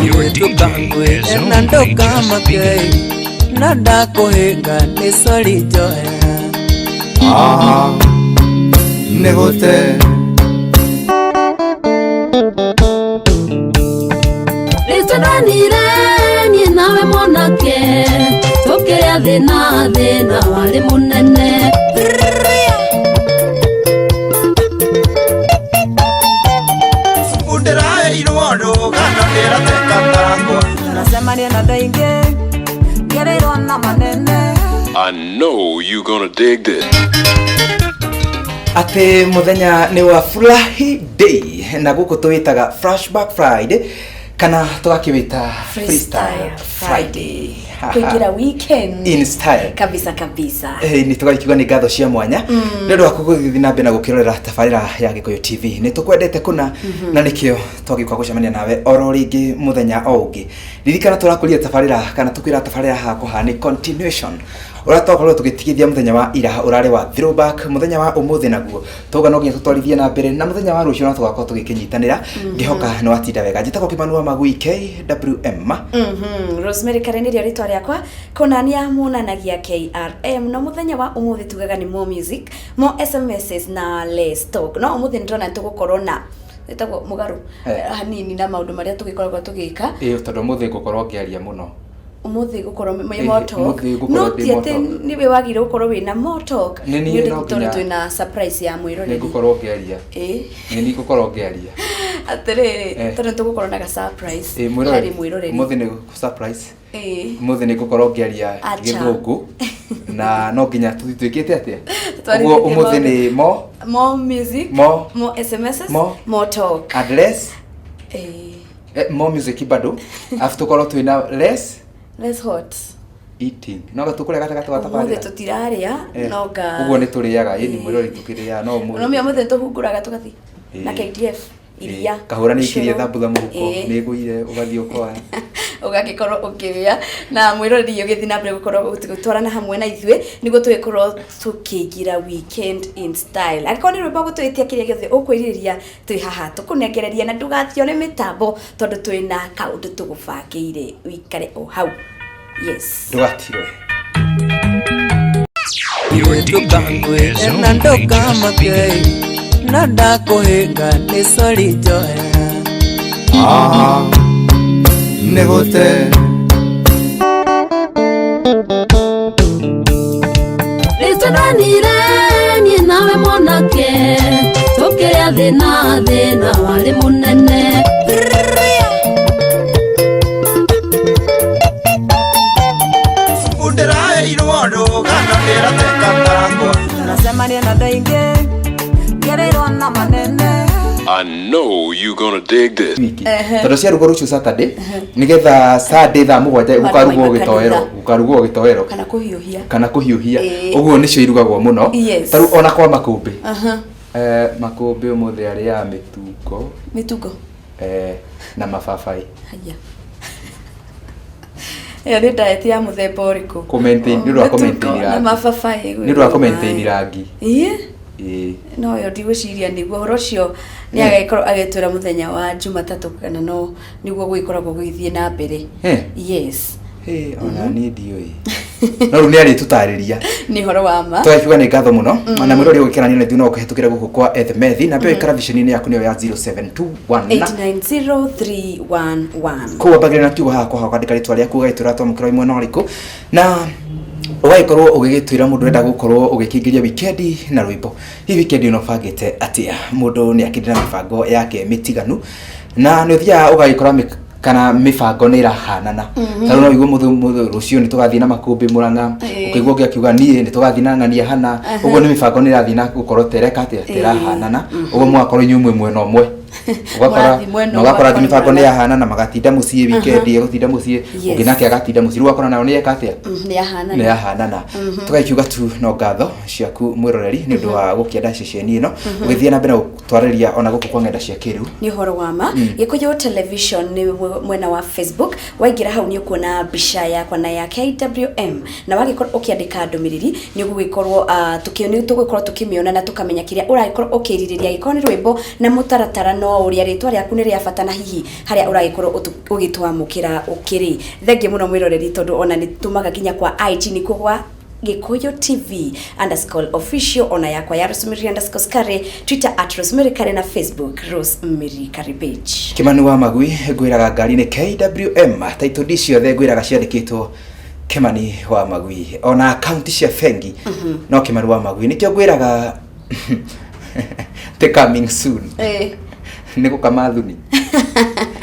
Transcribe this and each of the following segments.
Your DJ has na only just ndũkamake begun. na ndakũhĩnga nĩ sori njohera. Ah, nĩgũte. Nĩtwendanire niĩ nawe mwanake, tũkĩrĩa thĩna, thĩna warĩ mũnene. Ndĩraheirwo rũgano ndĩrateka takwa. Nacemania na andũ aingĩ ngereirwo na manene. I know you gonna dig this. Atä muthenya nĩ wa Furahi Day na gũkũ tũwĩtaga Flashback Friday kana tũgakĩwĩta Freestyle Friday, kuingira weekend in style. Kabisa kabisa. Eh, nĩ tũgagĩkiuga nĩ ngatho cia mwanya nĩ ũndũ waku gũgĩthiĩ na mbere na gũkĩrorera tabarĩra ya Gĩkũyũ TV. Nĩ tũkwendete kũna na nĩkĩo twagĩũka gũcemania nawe oro rĩngĩ mũthenya o ũngĩ. Ririkana tũrakũria tabarĩra kana tũkwĩra tabarĩra haha kũhana nĩ continuation ũrĩa twakorirwo tũgĩtigithia mũthenya wa ira ũrarĩ wa throwback. Mũthenya wa ũmũthĩ naguo tauga no nginya tũtwarithie na mbere na mũthenya wa rũciũ no tũgakorwo tũgĩkĩnyitanĩra. Ngĩhoka nĩ watinda wega. Njĩtagwo Kĩmanu wa Magui KWM. Rosemary Karen nĩrĩo rĩtwa rĩakwa, kũnania monanagia KRM. No mũthenya wa ũmũthĩ tugaga nĩ more music, more SMSs na less talk. No ũmũthĩ nĩndĩrona nĩtũgũkorwo na ĩtagwo mũgarũ hanini na maũndũ marĩa tũgĩkoragwo tũgĩka. Ĩĩ, tondũ ũmũthĩ ngũkorwo ngĩaria mũno. Ũmũthĩ gũkorwo mwĩ more talk. Ũmũthĩ ngũkorwo No ndĩ ti more atĩ talk. nĩwe wagĩrĩirwo gũkorwo wĩna more talk. Nĩ niĩ nĩ ũndũ no tondũ nginya- twĩna surprise ya nĩ mwĩroreri. ngũkorwo ngĩaria. Nĩ niĩ ngũkorwo ngĩaria. Atĩrĩrĩ, tondũ nĩtũgũkorwo na ga surprise Ĩĩ, mwĩroreri. harĩ mwĩroreri. Ũmũthĩ nĩ surprise. Ũmũthĩ nĩ ngũkorwo ngĩaria Acha. gĩthũngũ na no nginya tũthiĩ twĩkĩte atĩa. Tũtwarithĩtie Ũguo ũmũthĩ maũndũ. nĩ mo More music, more SMSs, more talk. And less more music bado, afu tũkorwo twĩna less Less hot. Eating no tũkũrĩa gatagatĩ wa Ũmũthĩ tabarĩra. tũtirarĩa. No nga Ũguo nĩ tũrĩaga ĩni mwĩrori tũkĩrĩaga no ũmũthĩ. No mĩa mũthĩ tũhunguraga tũgathiĩ na KDF iria. Kahũra nĩ ikirie ũcũrũ. thambutha mũhuko. Nĩ ĩgũire ũgathiĩ ũkoya. Ũgagĩkorwo ũkĩrĩa na mwĩroreri ũgĩthiĩ na mbere gũkorwo gũtwarana hamwe na ithuĩ nĩguo tũgĩkorwo tũkĩingĩra weekend in style. Angĩkorwo nĩ rwĩmbo gũtwĩtia, kĩrĩa gĩothe ũkwĩrirĩria, twĩ haha tũkũnengereria na ndũgathione mĩtambo tondũ twĩna kaũndũ tũgũbangĩire. Wĩikare o hau, yes. Ndũgatirwe. Your DJ has na only just ndũkamake begun. na ndakũhĩnga nĩ sori njohera. Ah, nĩgũte. Nĩtwendanire niĩ nawe mwanake, tũkĩrĩa thĩna, thĩna warĩ mũnene. Ndĩraheirwo rũgano ndĩrateka takwa. Nacemania na andũ aingĩ ngereirwo na manene. I know you gonna dig this. Wiki tondũ ciarugwo rũciũ Saturday nĩgetha Sunday thaa 7 gũkarugwo mauma gĩtoero. kanitha. Gũkarugwo gĩtoero. Kana kũhiũhia. Kana kũhiũhia. Ũguo nĩcio irugagwo mũno. Tarĩu ona kwa makũmbĩ. Makũmbĩ ũmũthĩ arĩaga mĩtungo. Mĩtungo. Na mababai. Haya, ĩyo nĩ diet ya mũthemba ũrĩkũ? Kũ-maintain- nĩ ũndũ wa Mĩtungo kũ-maintain na rangi. mababaĩ. Nĩ ũndũ wa kũ-maintain rangi. Ĩĩ. No yo ndigwĩciria nĩguo ũhoro ũcio nĩ agĩkorwo agĩtwĩra mũthenya wa Jumatatũ kana no nĩguo gũgĩkoragwo gũgĩthiĩ na mbere. Yes. Hĩ, ona niĩ ndiũĩ no rĩu nĩ arĩtũtarĩria. Nĩ ũhoro wa ma. Twakiuga nĩ ngatho mũno na mwĩrori ũgĩkenania na ithuĩ no ũkĩhĩtũkĩre gũkũ kwa Ethemethi na mbere ĩkara yaku nĩyo ya 0721 890311. Kũu ambagĩrĩra na kiugo haha kwa ũkandĩka rĩtwa rĩaku, ũgagĩtwĩra twamũkĩra wĩ mwena ũrĩkũ na ũgagĩkorwo ũgĩgĩtwĩra mũndũ ũrenda gũkorwo ũgĩkĩingĩria wikendi na rwĩmbo. Hihi wikendi ĩno ũbangĩte atĩa? Mũndũ nĩ akĩrĩ na mĩbango yake mĩtiganu na nĩ ũthiaga ũgagĩkora kana mĩbango nĩ ĩrahanana. Ta rĩu no ũigue mũthũ rũciũ nĩ tũgathiĩ na makũmbĩ Mũrang'a, ũkĩigua ũngĩ akiuga niĩ nĩ tũgathiĩ na ng'ania hana. Ũguo nĩ mĩbango nĩ ĩrathiĩ na gũkorwo ta ĩreka atĩa, ta ĩrahanana ũguo, mũgakorwo inyuĩ mwĩ mwena ũmwe, ũgakora Mũrathiĩ mwena na ũmwe, ũgakora atĩ mĩbango nĩ Mũrang'a. yahanana, magatinda mũciĩ wikendi, egũtinda mũciĩ, ũngĩ nake agatinda mũciĩ, rĩu ũgakora nayo nĩ yeka atĩa? Nĩ yahanana. Nĩ yahanana. Tũgakiuga tu no ngatho ciaku mwĩroreri nĩ ũndũ wa gũkĩenda ceceni ĩno ũgĩthiĩ na mbere na gũtwarĩria ona gũkũ kwa ng'enda cia kĩrĩu. Nĩ ũhoro wa ma. Gĩkũyũ Television nĩ mwena wa Facebook. Waingĩra hau nĩ ũkuona mbica yakwa na ya KWM na wagĩkorwo ũkĩandĩka ndũmĩrĩri nĩ ũgũgĩkorwo nĩ tũgũkorwo tũkĩmĩona na tũkamenya kĩrĩa ũragĩkorwo ũkĩrirĩria, gĩkorwo nĩ rwĩmbo na mũtaratara no No ũrĩa rĩtwa rĩaku nĩ rĩa bata na hihi harĩa ũragĩkorwo ũgĩtwamũkĩra ũkĩrĩ. Thengiũ mũno mwĩroreri, tondũ ona nĩ tũmaga nginya kwa IG nĩkuo gwa Gikuyu TV underscore official, ona yakwa ya Rosemary underscore Skari, Twitter at Rosemary Kare na Facebook Rosemary Kare page. Kimani wa Magui ngwĩraga ngari nĩ KWM, title deed ciothe ngwĩraga ciandĩkĩtwo Kimani wa Magui, ona akaunti cia bengi no Kimani wa Magui, nĩkĩo ngwĩraga the coming soon. Nĩ gũkama thuni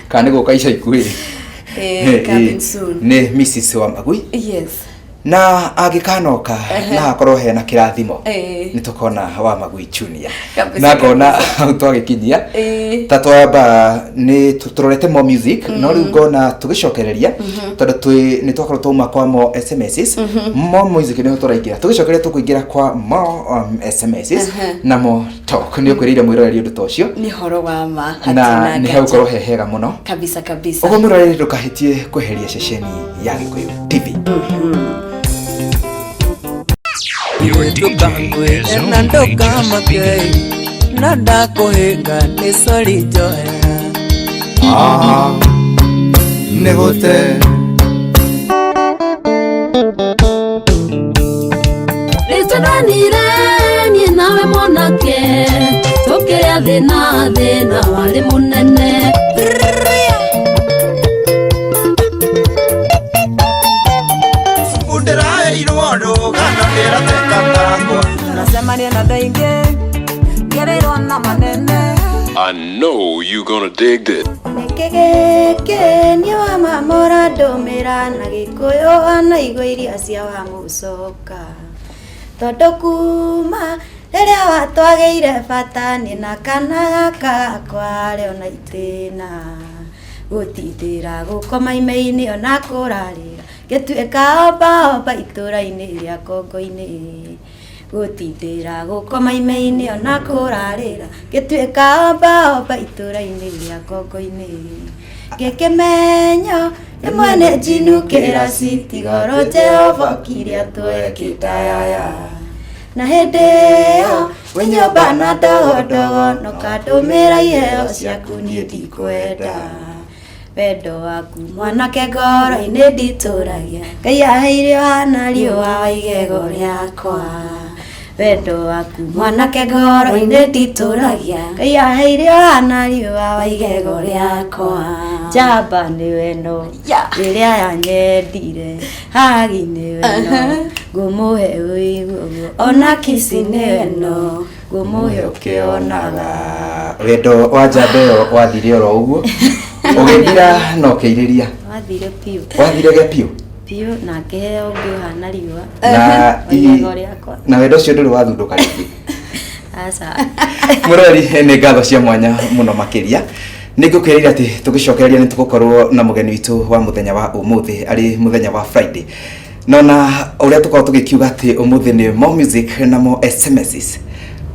kana nĩ gũka ica ikuhĩ? Coming soon. Nĩ Mrs wa Magui. Yes. Na angĩkanoka na hakorwo hena kĩrathimo, nĩ tũkona wa Magui Junior. Na ngona hau twagĩkinyia ta twamba nĩ tũrorete mo music, no rĩu ngona tũgĩcokereria, tondũ twĩ nĩ twakorwo twauma kwa mo SMSs, mo music nĩho tũraingĩra. Tũgĩcokereria tũkũingĩra kwa mo SMSs na mo talk. Nĩ ũkwĩrĩire mwĩroreri ũndũ ta ũcio. Nĩ horo wa ma. Na nĩ hegũkorwo he hega mũno. Kabisa kabisa. Ũguo mwĩroreri, ndũkahĩtie kweheria ceceni ya Gĩkũyũ TV. Your DJ is Na only just ndũkamake beginning. na ndakũhĩnga nĩ sori njohera. Nĩ gũte. Nĩtwendanire niĩ nawe mwanake, tũkĩrĩa thĩna, thĩna warĩ mũnene. Ndĩraheirwo rũgano ndĩratekatangwa. Nacemania na andũ aingĩ ngereirwo na manene. I know you gonna dig this. Nĩkĩ gĩkĩ nĩ wa mamora ndũmĩra na Gĩkũyũ anaigua iria cia wa mũcoka, tondũ kuma rĩrĩa watwagĩire bata nĩ na kana gaka gakwa rĩ ona itĩna gũtindĩra gũkoma ime-inĩ ona kũrarĩra ngĩtuĩka omba omba itũra-inĩ rĩa Kongo-inĩ, gũtindĩra gũkoma ime-inĩ ona kũrarĩra ngĩtuĩka omba omba itũra-inĩ rĩa Kongo-inĩ, ngĩkĩmenyo rĩmwe nĩ njinukĩra citigoro Jehova kiria twekĩtayaya, na hĩndĩ ĩyo wĩ nyũmba na ndogondogo no kandũmĩra iheo ciaku niĩ ndikwenda wendo waku mwanake ngoro-inĩ nditũragia, Ngai aheire ũhana riũa wa igego rĩakwa, wendo waku mwanake ngoro-inĩ nditũragia, Ngai aheire ũhana riũa wa igego rĩakwa, njamba nĩ wendo rĩrĩa yanyendire, hagi nĩ wendo ngũmũhe ũiguo, ona kici nĩ wendo ngũmũhe ũkĩonaga. Wendo wa njamba ĩyo wathire oro ũguo ũgĩthira na ũkĩirĩria. Wathire biũ. Wathire gĩa biũ. Biũ, na ngĩheo ũngĩ ũhana riũa na wa igego rĩakwa. Na wendo ũcio ndũrĩ wathundũka rĩngĩ? Aca. Mũrori, nĩ ngatho cia mwanya mũno makĩria. Nĩ ngũkwĩrĩire atĩ tũgĩcokereria nĩ tũgũkorwo na mũgeni witũ wa mũthenya wa ũmũthĩ, arĩ mũthenya wa Friday, nona ũrĩa tũkorwo tũgĩkiuga atĩ ũmũthĩ nĩ more music na more SMSs.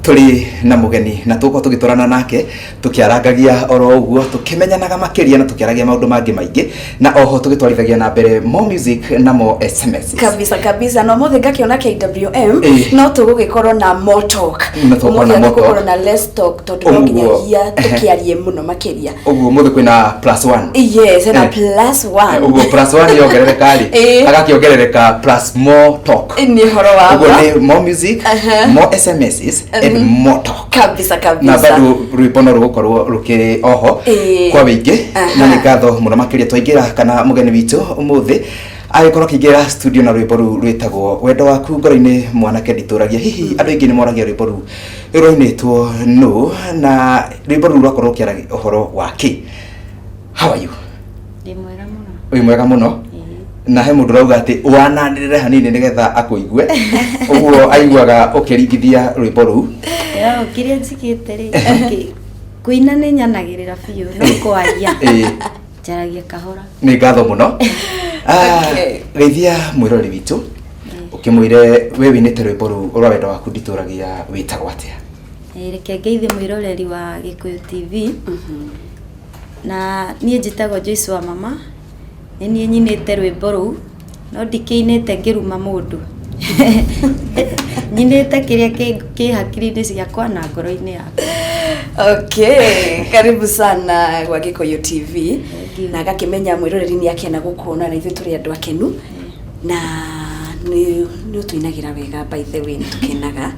Tũrĩ na mũgeni na tũgũkorwo tũgĩtwarana nake tũkĩarangagia oro ũguo, tũkĩmenyanaga makĩria na tũkĩaragia maũndũ mangĩ maingĩ, na oho tũgĩtwarithagia na mbere more music na more SMSs. Kabisa kabisa, na ũmũthĩ ngakĩona KWM no tũgũgĩkorwo na more talk. No tũgũkorwo na Ũmũthĩ more talk. tũgũkorwo na less talk, tondũ no Ũguo. nginyagia tũkĩarie mũno makĩria. Ũguo ũmũthĩ kwĩna plus one. Yes, na plus one. Ũguo plus one yongerereka rĩ, agakĩongerereka plus more talk. Nĩ ũhoro wa Ũguo ma. nĩ more music, more SMSs and more talk. Kabisa Na kabisa. bado rwĩmbo no rũgũkorwo rũkĩrĩ oho kwa wĩingĩ. Na nĩ ngatho mũno makĩria. Twaingĩra kana mũgeni witũ ũmũthĩ agĩkorwo akĩingĩra studio na rwĩmbo rũu rwĩtagwo Wendo Waku Ngoro-inĩ Mwanake Nditũragia. Hihi andũ aingĩ nĩ moragia rwĩmbo rũu rũinĩtwo nũ, na rwĩmbo rũu rwakorwo rũkĩaragia ũhoro wa kĩ? How are you? Ndĩ mwega mũno. Wĩ mwega mũno. Na he mũndũ ũrauga atĩ wananĩrĩre hanini nĩgetha akũigue ũguo aiguaga ũkĩringithia rwĩmbo rũu. Yo, kĩrĩa njigĩte rĩ, okay, kũina nĩ nyanagĩrĩra biũ, no kwaria njaragia kahora. Nĩ ngatho mũno. Ah, geithia mwĩroreri witũ ũkĩmwĩre we wĩinĩte rwĩmbo rũu rwa Wendo Waku Nditũragia wĩtagwo atĩa. Reke ngeithie mwĩroreri wa Gĩkũyũ TV, na niĩ njĩtagwo Joyce wa mama, nĩ niĩ nyinĩte rwĩmbo rũu, no ndikĩinĩte ngĩruma mũndũ, nyinĩte kĩrĩa kĩ hakiri-inĩ ciakwa na ngoro-inĩ yakwa. Okay, karibu sana gwa Gikuyu TV. Thank you. Na agakĩmenya mwĩroreri nĩ akena gũkuona na ithuĩ tũrĩ andũ akenu na nĩ nĩ ũtũinagĩra wega, by the way, nĩ tũkenaga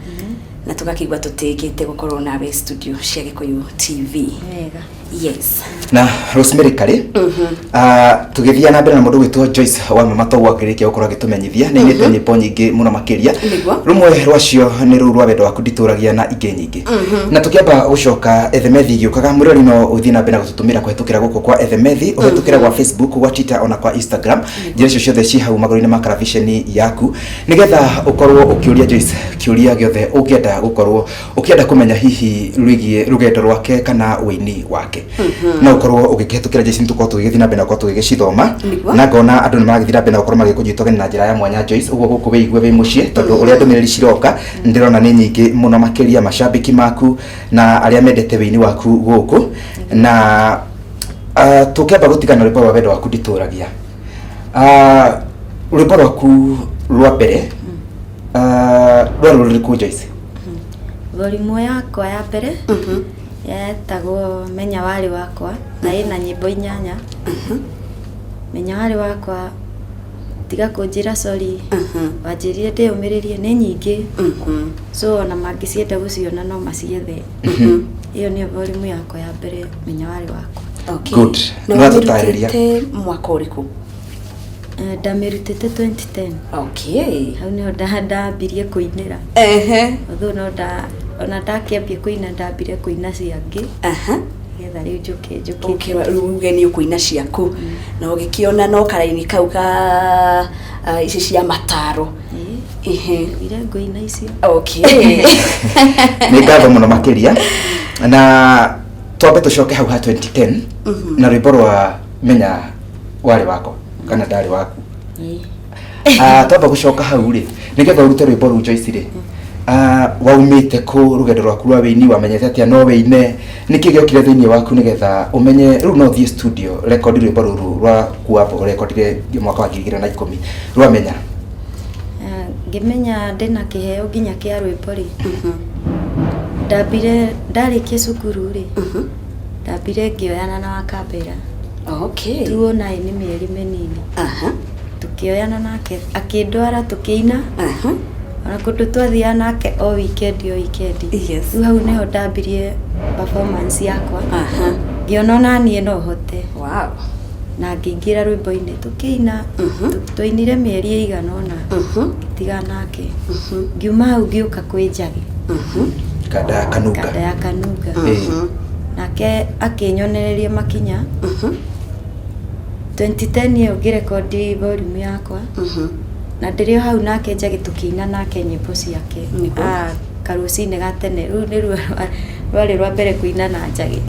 na tũgakĩigua tũtĩkĩte gũkorwo nawe studio cia Gikuyu TV. Wega. Yes. Na Rosemary Kari, tũgĩthiĩ na mbere na mũndũ gwĩtwo Joyce wa Mama, toguo akĩrĩkia gũkorwo agĩtũmenyithia nĩ ainĩte nyĩmbo nyingĩ mũno makĩria. Rũmwe rwacio nĩ rũu rwa wendo waku nditũragia na ingĩ nyingĩ. Na tũkĩamba gũcoka ethemethi igĩũkaga, mwĩrori no ũthiĩ na mbere na gũtũtũmĩra kũhetũkĩra gũkũ kwa ethemethi, ũhetũkĩra gwa Facebook, gwa Twitter, ona kwa Instagram. Njĩra icio ciothe ci hau magũrũ-inĩ ma karaviceni yaku nĩgetha ũkorwo ũkĩũria Joyce kĩũria gĩothe ũngĩenda gũkorwo ũkĩenda kũmenya hihi rwĩgiĩ rũgendo rwake kana ũini wake, no ũkorwo ũgĩkĩhetũkĩra Joyce. Nĩ tũkorwo tũgĩgĩthiĩ na mbere na gũkorwo tũgĩgĩcithoma. Na ngona andũ nĩ maragĩthiĩ na mbere na gũkorwo magĩkũnyita ũgeni na njĩra ya mwanya, Joyce, ũguo gũkũ wĩigue wĩ mũciĩ, tondũ ũrĩa ndũmĩrĩri ciroka ndĩrona nĩ nyingĩ mũno makĩria, macambĩki maku na arĩa mendete wĩini waku gũkũ. Na tũkĩamba gũtigana rwĩmbo rwa wendo waku nditũragia, rwĩmbo rwaku rwa mbere rwarĩ rũrĩkũ, Joyce? Volume yakwa ya mbere yetagwo Menya Warĩ Wakwa na ĩna nyĩmbo 8. Menya Warĩ Wakwa, Tiga Kũnjĩra Sorry, Wanjĩrire Ndĩyũmĩrĩrie, nĩ nyingĩ, so ona mangĩcienda gũciona no maciethe. Ĩyo nĩyo volume yakwa ya mbere, Menya Warĩ Wakwa. Okay. Good. Na Nĩ watũtarĩria. wamĩrutĩte mwaka ũrĩkũ? Ndamĩrutĩte 2010. Hau nĩho ndambirie kũinĩra. Although no nda ona ndakĩambia kũina, ndambire kũina ciangĩ getha rĩu njũke njũkĩte. Okay, rĩu uge nĩ ũkũina ciaku na ũgĩkĩona no karaini kau ka ici cia mataro. Ire ngũina icio. Nĩ ngatho mũno makĩria. Na twambe tũcoke hau ha 2010 na rwĩmbo rwa Menya Warĩ Wakwa kana Ndarĩ Waku. Twamba gũcoka hau rĩ, nĩgetha ũrute rwĩmbo rũu, Joyce rĩ, waumĩte kũ rũgendo rwaku rwa wĩini? Wamenyete atĩa no wĩine? Nĩkĩ gĩokire thĩinĩ waku nĩgetha ũmenye rĩu no ũthiĩ studio rekondi rwĩmbo rũrũ rwaku wamba ũrekondire mwaka wa 2010 rwa Menya? Ngĩmenya ndĩna kĩheo nginya kĩa rwĩmbo rĩ, ndambire ndarĩkia cukuru rĩ, ndambire ngĩoyana na Wakambera. Tuonaĩ nĩ mĩeri mĩnini. Tukĩoyana nake, akĩndwara tũkĩina ona kũndũ twathiaga nake o weekend o weekend. Rĩu hau nĩho ndambirie performance yakwa, ngĩona ona niĩ no hote. Na ngĩingĩra rwĩmbo-inĩ tũkĩina. Twainire mĩeri ĩigana ũna, ngĩtigana nake, ngiuma hau ngĩũka kwĩ Njagi. Kanda ya Kanunga. Kanda ya Kanunga. Nake akĩnyonereria makinya. 2010 ĩyo ngĩrekondi volume yakwa na ndĩrĩ o hau nake Njagi, tũkĩina nake nyĩmbo ciake. Karũcinĩ ga tene, rũu nĩruo rwarĩ rwa mbere kũina na Njagi,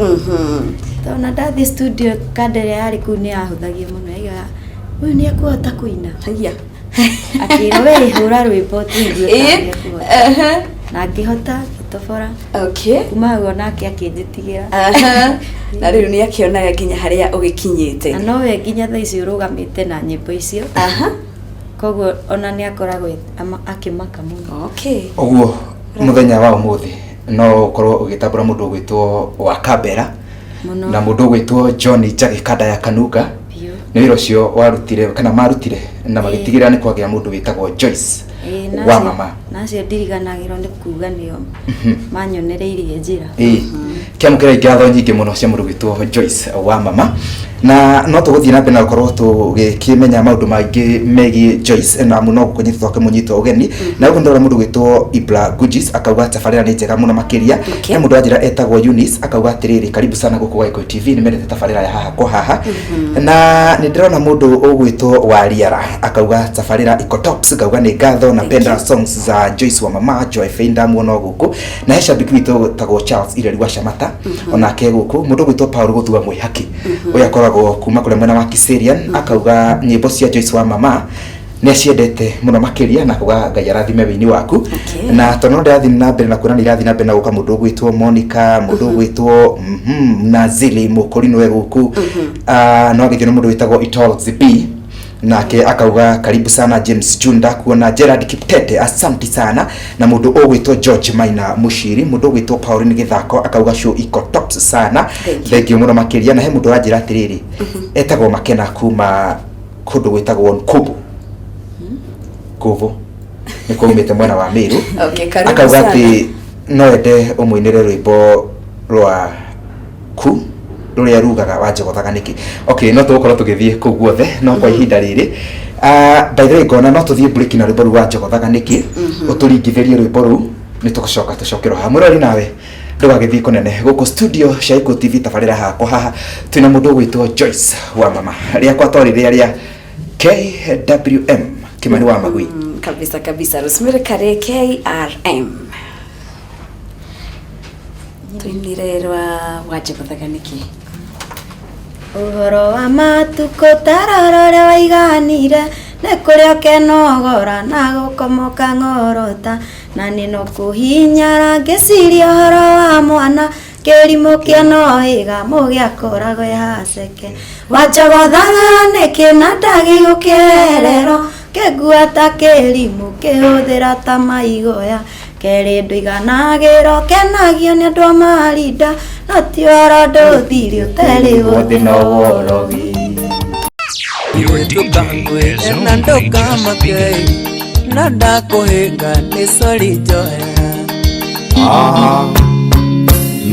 tondũ na ndathiĩ studio, kanda ĩrĩa yarĩ kũu nĩ yahũthagia mũno, yaigaga ũyũ nĩ ekũhota kũina. Akĩra we hũra rwĩmbo tũigue kana nĩ ekũhota. Na ngĩhota, ngĩtobora. Kuma hau onake akĩnjĩtigĩra. Na rĩu nĩ akĩonaga nginya harĩa ũgĩkinyĩte. Na nowe nginya thaa ici ũrũgamĩte na nyĩmbo icio. Koguo ona nĩ akoragwo akĩmaka mũno. Ũguo mũthenya wa ũmũthĩ no ũkorwo ũgĩtambũra mũndũ ũgwĩtwo wa Kambera mũno na mũndũ ũgwĩtwo John Njagi Kanda ya Kanunga. Biũ. Nĩ wĩra ũcio warutire kana marutire na magĩtigĩrĩra nĩ kwagĩa mũndũ wĩtagwo Joyce Ĩĩ, na wa Mama. Na acio ndiriganagĩrwo nĩ kuga nĩo manyonereirie njĩra. Ĩĩ, kĩamũkĩra ngatho nyingĩ mũno cia mũndũ gwĩtwo Joyce wa Mama. Na no tũgũthiĩ na mbere na gũkorwo tũgĩkĩmenya maũndũ maingĩ megiĩ Joyce na mũno gũkũnyita twakĩmũnyita ũgeni. Na ũguo ndĩrona mũndũ gwĩtwo Ibra Gujis akauga tabarĩra nĩ njega mũno makĩria. He mũndũ wanjĩra etagwo Eunice akauga atĩrĩrĩ, karibu sana gũkũ gwa Gĩkũyũ TV, nĩ mendete tabarĩra ya haha kwa haha. Na nĩ ndĩrona mũndũ ũgwĩtwo Wariara akauga tabarĩra iko tops, ngauga nĩ ngatho. Napenda songs za Joyce wa Mama. Joy Feinda muono gũkũ. Na he shabiki witũ wĩtagwo Charles Ireri wa Shamata onake gũkũ. Mũndũ ũgwĩtwo Paul Gũthua Mwĩhaki, ũyũ akoragwo kuma kũrĩa mwena wa Kiserian, akauga nyĩmbo cia Joyce wa Mama nĩ aciendete mũno makĩria na kuga Ngai arathime wĩini waku. Na tondũ no ndĩrathiĩ na mbere na kuona nĩ irathiĩ na mbere na gũka, mũndũ ũgwĩtwo Monica, mũndũ ũgwĩtwo Nazili Mũkũri nĩwe gũkũ. No agĩthiĩ na mũndũ wĩtagwo Itol ZB. Nake akauga karibu sana James June, ndakuona Gerard Kiptete, asanti sana. Na mundu ugwitwo George Maina Mushiri, mundu ugwitwo Pauline Githako akauga show iko tops sana. Thank you. Thank you muno makiria. Na he mundu uranjira atiriri, etagwo Makena kuma kundu gwitagwo Nkubu. Kubu nĩ kwaumĩte mwena wa Meru. Okay, karibu Akauga sana. atĩ no ende ũmũinĩre rwĩmbo rwa ku rũrĩa rugaga wanjogothaga nĩkĩ. Okay, no tũgũkorwo tũgĩthiĩ kũu guothe, no kwa ihinda rĩrĩ, by the way, ngona no tũthiĩ break na rwĩmbo rũu wanjogothaga nĩkĩ, ũtũringithĩrie rwĩmbo rũu, nĩ tũgũcoka tũcokerwo haha. Mũrori nawe ndũgagĩthiĩ kũnene gũkũ studio cia Iko TV, tabarĩra hakwa haha twĩna mũndũ ũgwĩtwo Joyce wa mama rĩakwa to rĩrĩa rĩa KWM Kimani wa Magui. Kabisa kabisa, Rosemary Kare KRM tuinire rwa wanjogothaga nĩkĩ. Ũhoro wa matukũ tarora ũrĩa waiganire, nĩ kũrĩa ũkenogora na gũkomoka ng'orota, na nĩ no kũhinyara ngĩciria ũhoro wa mwana kĩrimũ kĩa noĩga mũgĩakoragwo haceke. Wanjogothaga nĩkĩ na ndagĩgũkĩererwo, kĩngua ta kĩrimũ kĩhũthĩra ta maigoya, kerĩ ndũiganagĩrwo kenagio nĩ andũ a marinda, no ti ũhoro ndũthire ũterĩ wothe no worogi. Your DJ is Na only just ndũkamake beginning. na ndakũhĩnga nĩ sori njohera.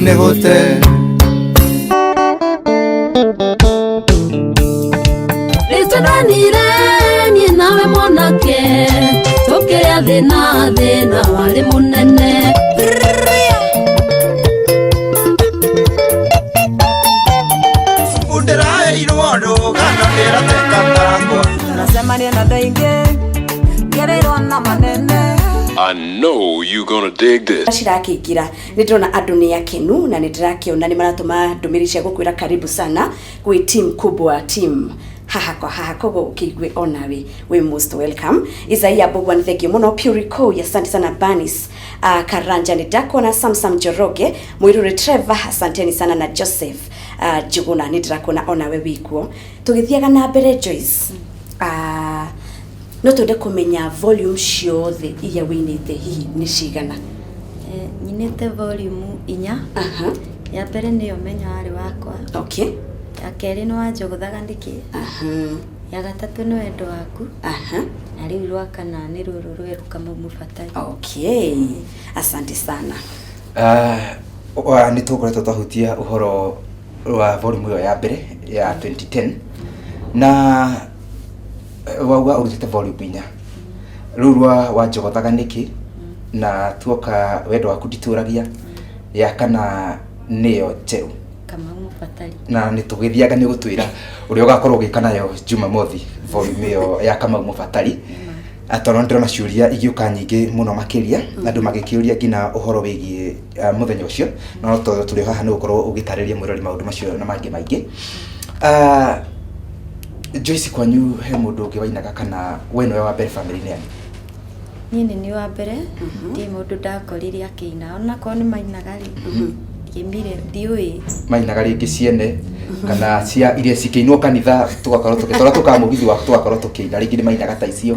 Nĩ gũte. Nĩtwendanire niĩ nawe mwanake, tũkĩrĩa thĩna, thĩna warĩ mũnene. Ndĩraheirwo rũgano ndĩrateka takwa. Tunacemania na andũ aingĩ ngereirwo na manene. I know you gonna dig this. Cirakĩingĩra nĩ ndĩrona andũ nĩ akenu na nĩ ndĩrakĩona nĩ maratũma ndũmĩrĩri cia gũkwĩra karibu sana gwĩ team kubwa, team haha kwa haha, koguo ũkĩigue onawe wĩ most welcome. Isaia Bogwan, thank you mũno. Purico, asante sana. Banis Karanja nĩ ndakuona. Samsam Njoroge, Mũirũrĩ Trevor, asanteni sana. Na Joseph Njuguna, nĩ ndĩrakuona onawe wĩkuo. Tũgĩthiaga na mbere, Joyce, no twende kũmenya volume ciothe iria wĩinĩte hihi nĩ cigana? Nyinĩte volume 4. Ya mbere nĩyo menya warĩ wakwa. Ya kerĩ nĩ wanjogothaga nĩkĩ. Ya gatatũ nĩ wendo waku. Na rĩu rwa kana nĩ rũrũ rwerũ Kamau Mũbatari. Okay, asante sana. Nĩ tũkoretwo twahutia ũhoro wa volume ĩyo ya mbere ya 2010, na wauga ũrutĩte volume 4, rũu rwa wanjogothaga nĩkĩ, na tuoka wendo waku nditũragia, ya kana nĩyo njerũ Kamau Mũbatari. Na nĩ tũgĩthiaga nĩ gũtwĩra ũrĩa ũgakorwo ũgĩka nayo Jumamothi, volume ĩyo ya Kamau Mũbatari, tondũ nĩ ndĩrona ciũria igĩũka nyingĩ mũno makĩria, andũ magĩkĩũria nginya ũhoro wĩgiĩ mũthenya ũcio, no tondũ tũrĩ o haha nĩ gũkorwo ũgĩtarĩria mwĩrori maũndũ macio na mangĩ maingĩ. Joyce, kwanyu he mũndũ ũngĩ wainaga kana we nĩwe wa mbere family-inĩ yanyu? Niĩ nĩ niĩ wa mbere, ndirĩ mũndũ ndakorire akĩina, onakorwo nĩ mainaga rĩ, ndiaimire, ndiũĩ. Mainaga rĩngĩ ciene kana cia iria cikĩinwo kanitha, tũgakorwo tũgĩtwara tũkaga mũgithi waku, tũgakorwo tũkĩina, rĩngĩ nĩ mainaga ta icio,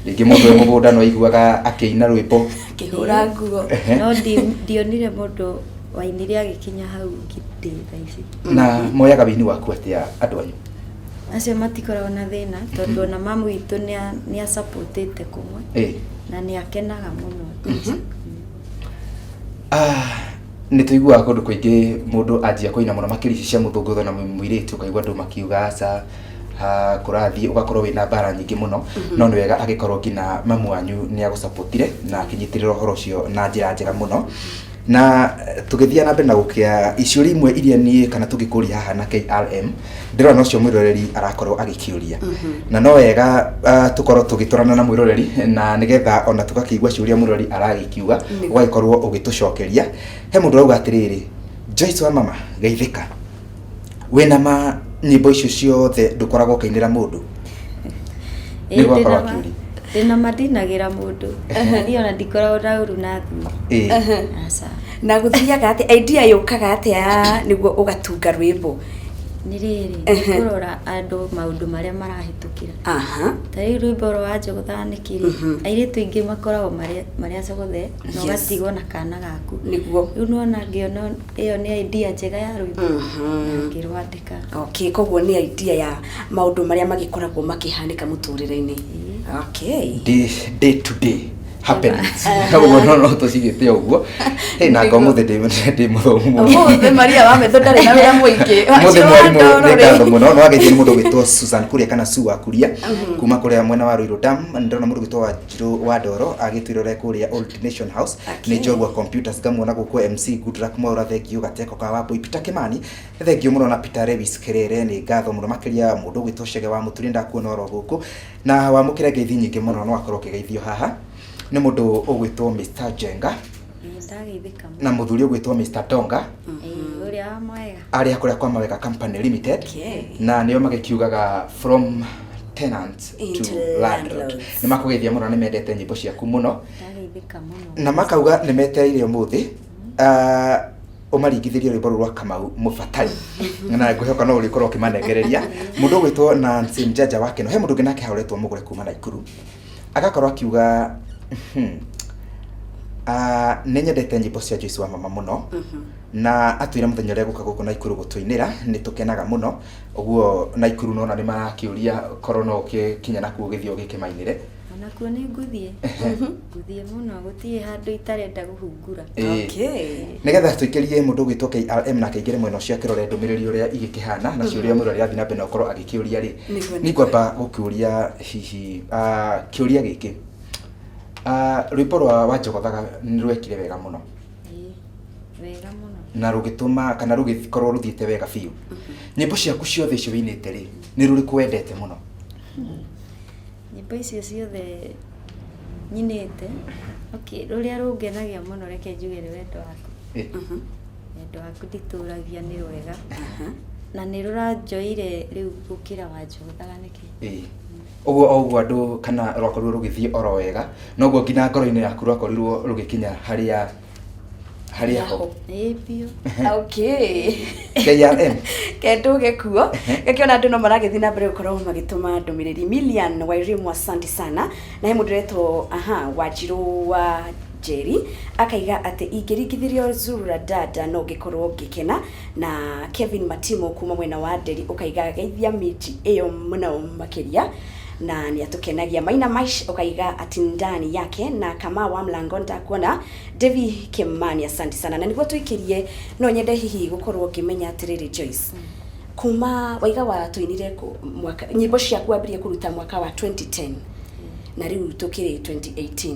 rĩngĩ mũndũ wĩ mũgũnda no aiguaga akĩina rwĩmbo. Kĩhũra nguo. No ndionire mũndũ wainire agĩkinya hau ndĩ thaa ici. Na moyaga wĩini waku atĩa andũ anyu? Acio matikoragwo na thĩna, tondũ ona mamu witũ nĩ asupportĩte kũmwe na nĩ akenaga mũno. Nĩ tũiguaga kũndũ kũingĩ mũndũ anjia kũina mũno makĩria ici cia mũthũngũtho na mũirĩtu, ũkaigua andũ makiuga aca, kũrathiĩ ũgakorwo wĩna mbara nyingĩ mũno, no nĩ wega agĩkorwo nginya mamu wanyu nĩ agũsupportire na akĩnyitĩrĩra ũhoro ũcio na njĩra njega mũno. Na tũgĩthiĩ na mbere na gũkĩa iciũria imwe iria niĩ kana tũngĩkũria haha na KRM, ndĩrona ũcio mwĩroreri arakorwo agĩkĩũria, na no wega tũkorwo tũgĩtwarana na mwĩroreri na nĩgetha ona tũgakĩigua ciũria mwĩroreri aragĩkiuga, ũgagĩkorwo ũgĩtũcokeria. He mũndũ ũrauga atĩrĩrĩ, Joyce wa mama geithĩka, wĩna ma nyĩmbo icio ciothe ndũkoragwo ũkĩinĩra mũndũ? Nĩguo akorwo akĩũria. Ndĩna ma ndinagĩra mũndũ, niĩ ona ndikoragwo na ũru na athuri. Aca. Na gũthiaga atĩa, idea yũkaga atĩa nĩguo ũgatunga rwĩmbo? Nĩ rĩrĩ, nĩ kũrora andũ maũndũ marĩa marahĩtũkĩra. Ta rĩu rwĩmbo rwa njogothaga nĩkĩ rĩ, airĩtu aingĩ makoragwo marĩ acogothe na ũgatigwo na kana gaku. Rĩu nĩwona ngĩona ĩyo nĩ idea njega ya rwĩmbo na ngĩrwandĩka. Okay, koguo nĩ idea ya maũndũ marĩa magĩkoragwo makĩhanĩka mũtũrĩre-inĩ. Okay. Day to day happenings, ũguo no tũcigĩte ũguo. Hey, na nga ũmũthĩ ndĩ mũthomu mũno. Ũmũthĩ Maria wa Metho ndarĩ na wĩra mũingĩ. Mũthĩ Wanjirũ wa mwarimũ, Ndoro nĩ rĩ. ngatho mũno. No ageithio nĩ mũndũ ũgwĩtwo Susan Kuria kana Sue wa Kuria kuma kũrĩa mwena wa Ruiru Dam. Nĩ ndĩrona mũndũ ũgwĩtwo Wanjirũ wa Ndoro agĩtwĩra ũrĩa kũrĩa Old Nation House. Nĩ Njorua Computers ngamuona gũkũ. MC Goodluck Mwaura, thengiũ. Gateko ka Wambui, Peter Kimani, thengiũ mũno, na Peter Lewis Kerere, nĩ ngatho mũno makĩria. Mũndũ ũgwĩtwo Chege wa Mũturi, ndakuona oro gũkũ na wamũkĩre ngeithi nyingĩ mũno. No akorwo ũkĩgeithio haha nĩ mũndũ ũgwĩtwo Mr Jenga. Ĩĩ, ndageithĩka mũno. Na mũthuri ũgwĩtwo Mr Tonga. Ĩĩ, ũrĩa wa mwega. Arĩa kũrĩa kwa Mawega Company Limited. Na nĩo magĩkiugaga from tenants to Into landlord. landlords. Nĩ makũgeithia mũno, nĩ mendete nyĩmbo ciaku mũno. Ndageithĩka mũno. Na makauga nĩ metereire ũmũthĩ ũmaringithĩrie rwĩmbo rũu rwa Kamau Mũbatari, na ngwĩhoka no ũrĩkorwo ũkĩmanengereria. Mũndũ ũgwĩtwo Nancy Mjanja wa Keno, he mũndũ ũngĩ nake hauretwo mũgũre kuma Naikuru, agakorwo akiuga, "Nĩ nyendete nyĩmbo cia Joyce wa mama mũno," na atwĩra mũthenya ũrĩa gũka gũkũ Naikuru gũtũinĩra nĩ tũkenaga mũno. Ũguo Naikuru nona nĩ marakĩũria korwo no ũgĩkinya nakuo ũgĩthiĩ ũgĩkĩmainĩre. Onakuo nĩ ngũthiĩ mũno, gũtirĩ handũ itarenda kũhungura. Nĩgetha tũikĩrie mũndũ ũgwĩtwo KRM na akaingĩre mwena ũcio akĩrore ndũmĩrĩri ũrĩa igĩkĩhana na ciũria mũndũ arĩa athiĩ na mbere na gũkorwo agĩkĩũria rĩ, nĩ ngwamba gũkĩũria hihi kĩũria gĩkĩ. Rwĩmbo rwa Wanjogothaga nĩ rwekire wega mũno. Ĩĩ, wega mũno. Na rũgĩtũma kana rũgĩkorwo rũthiĩte wega biũ. Nyĩmbo ciaku ciothe icio wĩinĩte rĩ, nĩ rũrĩkũ wendete mũno? Nyĩmbo icio ciothe nyinĩte, okay, rũrĩa rũngenagia mũno, reke njuge nĩ Wendo Waku. Wendo Waku nditũragia nĩ rwega na nĩ rũranjoire rĩu gũkĩra Wanjogothaga Nĩkĩ. Ĩĩ. Ũguo o ũguo andũ kana rwakorirwo rũgĩthiĩ oro wega, noguo nginya ngoro-inĩ yaku rwakorirwo rũgĩkinya harĩa ho. Ĩĩ biũ. KRM. Kenduge kuo gakĩona andũ no maragĩthiĩ na mbere gũkorwo magĩtũma ndũmĩrĩri. Milian Wairimu, asante sana. Na he mũndũ ũretwo aha Wanjirũ wa Njeri akaiga atĩ ingĩringithĩrio Zura Dada no ngĩkorwo ngĩkena. Na Kevin Matimo kuma mwena wa Nderi ũkaiga geithia miji ĩyo mũno makĩria na nĩ atũkenagia. Maina Maish ũkaiga ati ndani yake na kama wa mlango ndakuona. Devi Kimani, asante sana. Na nĩguo tũikĩrie, no nyende hihi gũkorwo ngĩmenya atĩrĩrĩ, Joyce, kuma waiga wa tũinire mwaka nyĩmbo ciaku wambirie kũruta mwaka wa 2010 na rĩu tũkĩrĩ 2018,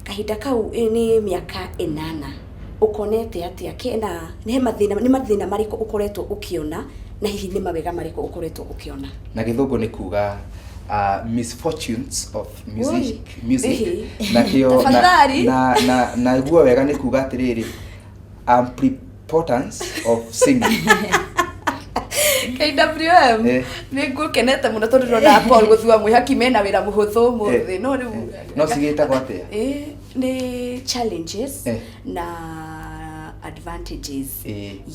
kahinda kau nĩ mĩaka 8, ũkonete atĩa kena nĩ mathĩna, nĩ mathĩna marĩkũ ũkoretwo ũkĩona, na hihi nĩ mawega marĩkũ ũkoretwo ũkĩona? Na gĩthũngũ nĩ kuga misfortunes of music, music. Ĩhĩ. Na kĩo na, Tafadhali. na guo wega nĩ kuga atĩrĩrĩ, importance of singing. KWM. Nĩ ngũkenete mũno tondũ ndĩrona Paul Gũthua mwĩhaki mena wĩra mũhũthũ ũmũthĩ, no rĩu No cigĩtagwo atĩa? Nĩ challenges na advantages.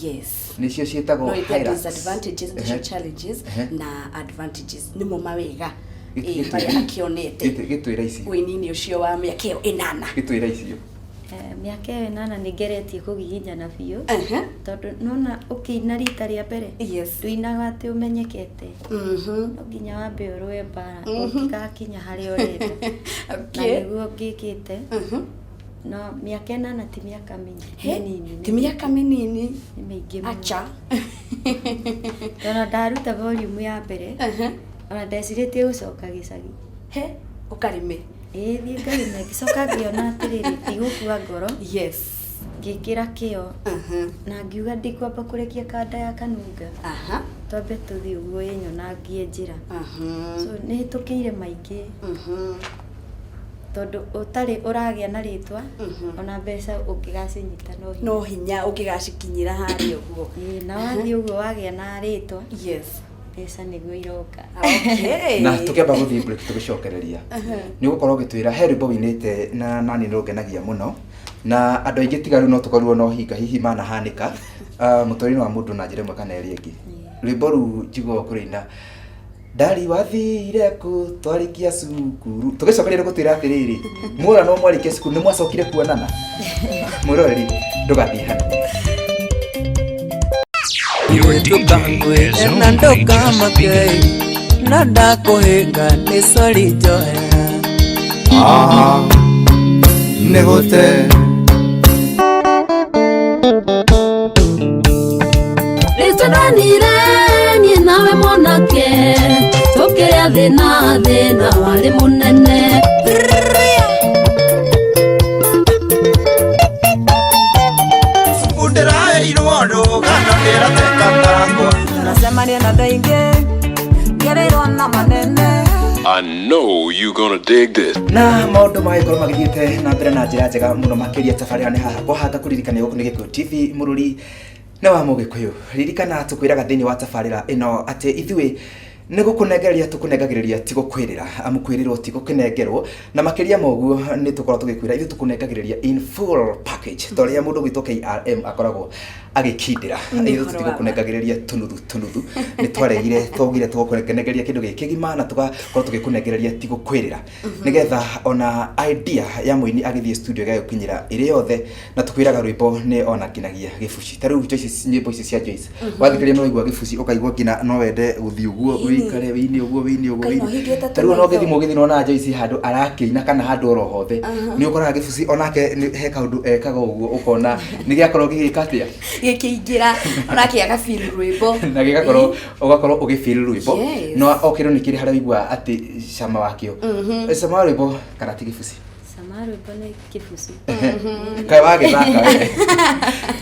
Yes. Nĩcio ciĩtagwo No ite hierarchs. disadvantages nĩcio challenges na advantages nĩmo mawega marĩa akĩonete Gĩtwĩra icio. wĩini-inĩ ũcio wa mĩaka ĩyo 8. Gĩtwĩra icio. Mĩaka ĩyo 8 nĩ ngeretie kũgiginyana biũ tondũ nona ũkĩina rita rĩa mbere ndũinaga atĩ ũmenyekete, no nginya wambe ũrũe mbara ũngĩgakinya harĩa ũrenda, na nĩguo ngĩkĩte. No mĩaka 8 ti mĩaka mĩnini. Ti mĩaka mĩnini. Nĩ mĩingĩ mũno. Acha. Tondũ ndaruta volume ya mbere, ona ndecirĩtie gũcoka gĩcagi. He ũkarĩme. Ĩĩ, thiĩ ngarĩme. Ngĩcoka ngĩona atĩrĩrĩ, ndigũkua ngoro. Ngĩkĩra kĩo na ngiuga ndikwamba kũrekia kanda ya kanunga, twambe tũthiĩ ũguo ĩnyonangie njĩra. So nĩ hĩtũkĩire maingĩ tondũ ũtarĩ ũragĩa na rĩtwa, ona mbeca ũngĩgacinyita no hinya. No hinya ũngĩgacikinyĩra harĩa ũguo. Ĩĩ, na wathiĩ ũguo wagĩa na rĩtwa, mbeca nĩguo iroka. Na tũkĩamba gũthiĩ break, tũgĩcokereria nĩ ũgũkorwo ũgĩtwĩra he rwĩmbo wĩinĩte na nani nĩ rũngenagia mũno na andũ aingĩ tiga rĩu no tũkorirwo no hinga hihi manahanĩka mũtũrĩre wa mũndũ na njĩra ĩmwe kana ĩrĩa ĩngĩ. Rwĩmbo rũu njiguaga kũrĩina ndari wathire kũ twarĩkia cukuru tũgĩcokeria gũtwĩra atĩrĩrĩ muora no mwarĩkia cukuru nĩ mwacokire kuonana mwĩroreri ndũgathiĩ hanene. Your DJ is na only just ndũkamake beginning. na ndakũhĩnga nĩ sori njohera. Ah, nĩ gũte. Nĩtwendanire niĩ nawe mwanake tũkĩrĩa thĩna thĩna warĩ mũnene. Cukuru ndĩraheirwo rũgano ndĩrateka takwa. Tunacemania na andũ aingĩ ngereirwo na manene. I know you gonna dig this. Na maũndũ magĩkorwo magĩthiĩte na mbere na njĩra njega mũno makĩria. Tabarĩra nĩ haha kwahanga kũririkania gũkũ nĩ Gĩkũyũ TV mũrũri nĩ wa Mũgĩkũyũ. Ririkana tũkwĩraga thĩinĩ wa tabarĩra ĩno atĩ ithuĩ nĩ gũkũnengereria tũkũnengagĩrĩria ti gũkwĩrĩra amu kwĩrĩrwo ti gũkĩnengerwo na makĩria ma ũguo nĩ tũkorwo tũgĩkwĩra ithuĩ tũkũnengagĩrĩria in full package ta ũrĩa mũndũ gwĩtwo KRM akoragwo agĩkindĩra. Nĩ Ithuĩ ũhoro wa ma. tũtigũkũnengagĩrĩria tũnuthu tũnuthu nĩ twaregire twaugire tũgũkũnengereria kĩndũ gĩkĩ kĩgima na tũgakorwo tũgĩkũnengereria ti gũkwĩrĩra nĩgetha ona idea ya mũini agĩthiĩ studio ĩgagĩkinyĩra ĩrĩ yothe na tũkwĩraga rwĩmbo nĩ ona nginagia gĩbuci ta rĩu Joyce nyĩmbo ici cia Joyce wathikĩrĩria no waigua gĩbuci ũkaigua nginya no wende gũthiĩ ũguo wĩikare wĩine ũguo wĩine ũguo Ũkaina wĩine. ũhingĩte Ta rĩu ona tũmaitho. ũngĩthiĩ mũgithi nona Joyce handũ arakĩina kana handũ oro hothe nĩ ũkoraga gĩbuci onake he kaũndũ ekaga ũguo ũkona nĩ gĩakorwo gĩgĩka atĩa. Gĩkĩingĩra onake agafeel rwĩmbo. Na gĩgakorwo ũgakorwo ũgĩfeel rwĩmbo. Yes. No o kĩndũ nĩ kĩrĩ harĩa ũiguaga atĩ cama wakĩo cama wa rwĩmbo kana ti gĩbuci. Cama wa rwĩmbo nĩ kĩbuci. Kaĩ wagĩthaka we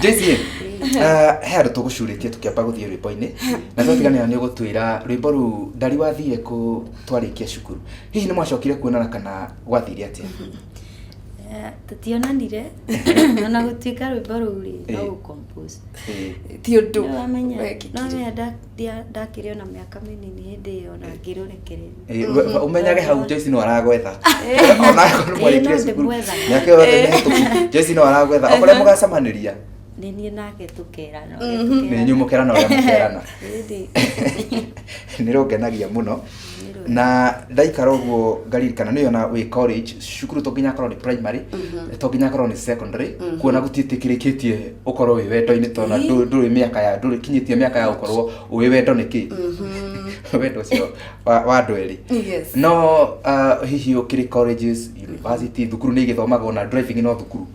Joyce he handũ tũgũcurĩtie tũkĩamba gũthiĩ rwĩmbo-inĩ na twatiganĩra nĩ ũgũtwĩra rwĩmbo rũu ndari wathire kũ twarĩkia cukuru hihi nĩ mwacokire kuonana kana gwathire atĩa? Tũtionanire ona gũtuĩka rwĩmbo rũu rĩ no gũcompose. Ti ũndũ Nĩwamenya wekĩkire. nĩwamenya ndakĩrĩ ona mĩaka mĩnini hĩndĩ ĩyo na ngĩrũrekereria. Ũmenyage hau Joyce no aragwetha ona akorwo mwarĩkirie No cukuru ndĩmwethaga. mĩaka ĩyo yothe mĩhĩtũku Joyce no aragwetha o kũrĩa mũgacemanĩria. Nĩ niĩ nake tũkerana. Nĩ inyuĩ mũkerana ũrĩa mũkerana. Ĩndĩ. Nĩ rũngenagia mũno na ndaikara ũguo ngaririkana nĩ ona wĩ college cukuru to nginya akorwo nĩ primary to nginya akorwo nĩ secondary kuona gũtiĩtĩkĩrĩkĩtie ũkorwo wĩ wendo-inĩ tondũ ndũrĩ mĩaka ya ndũrĩ kinyĩtie mĩaka ya gũkorwo wĩ wendo nĩ kĩ wendo ũcio wa andũ erĩ. No hihi ũkĩrĩ colleges university thukuru nĩ igĩthomagwo na driving no thukuru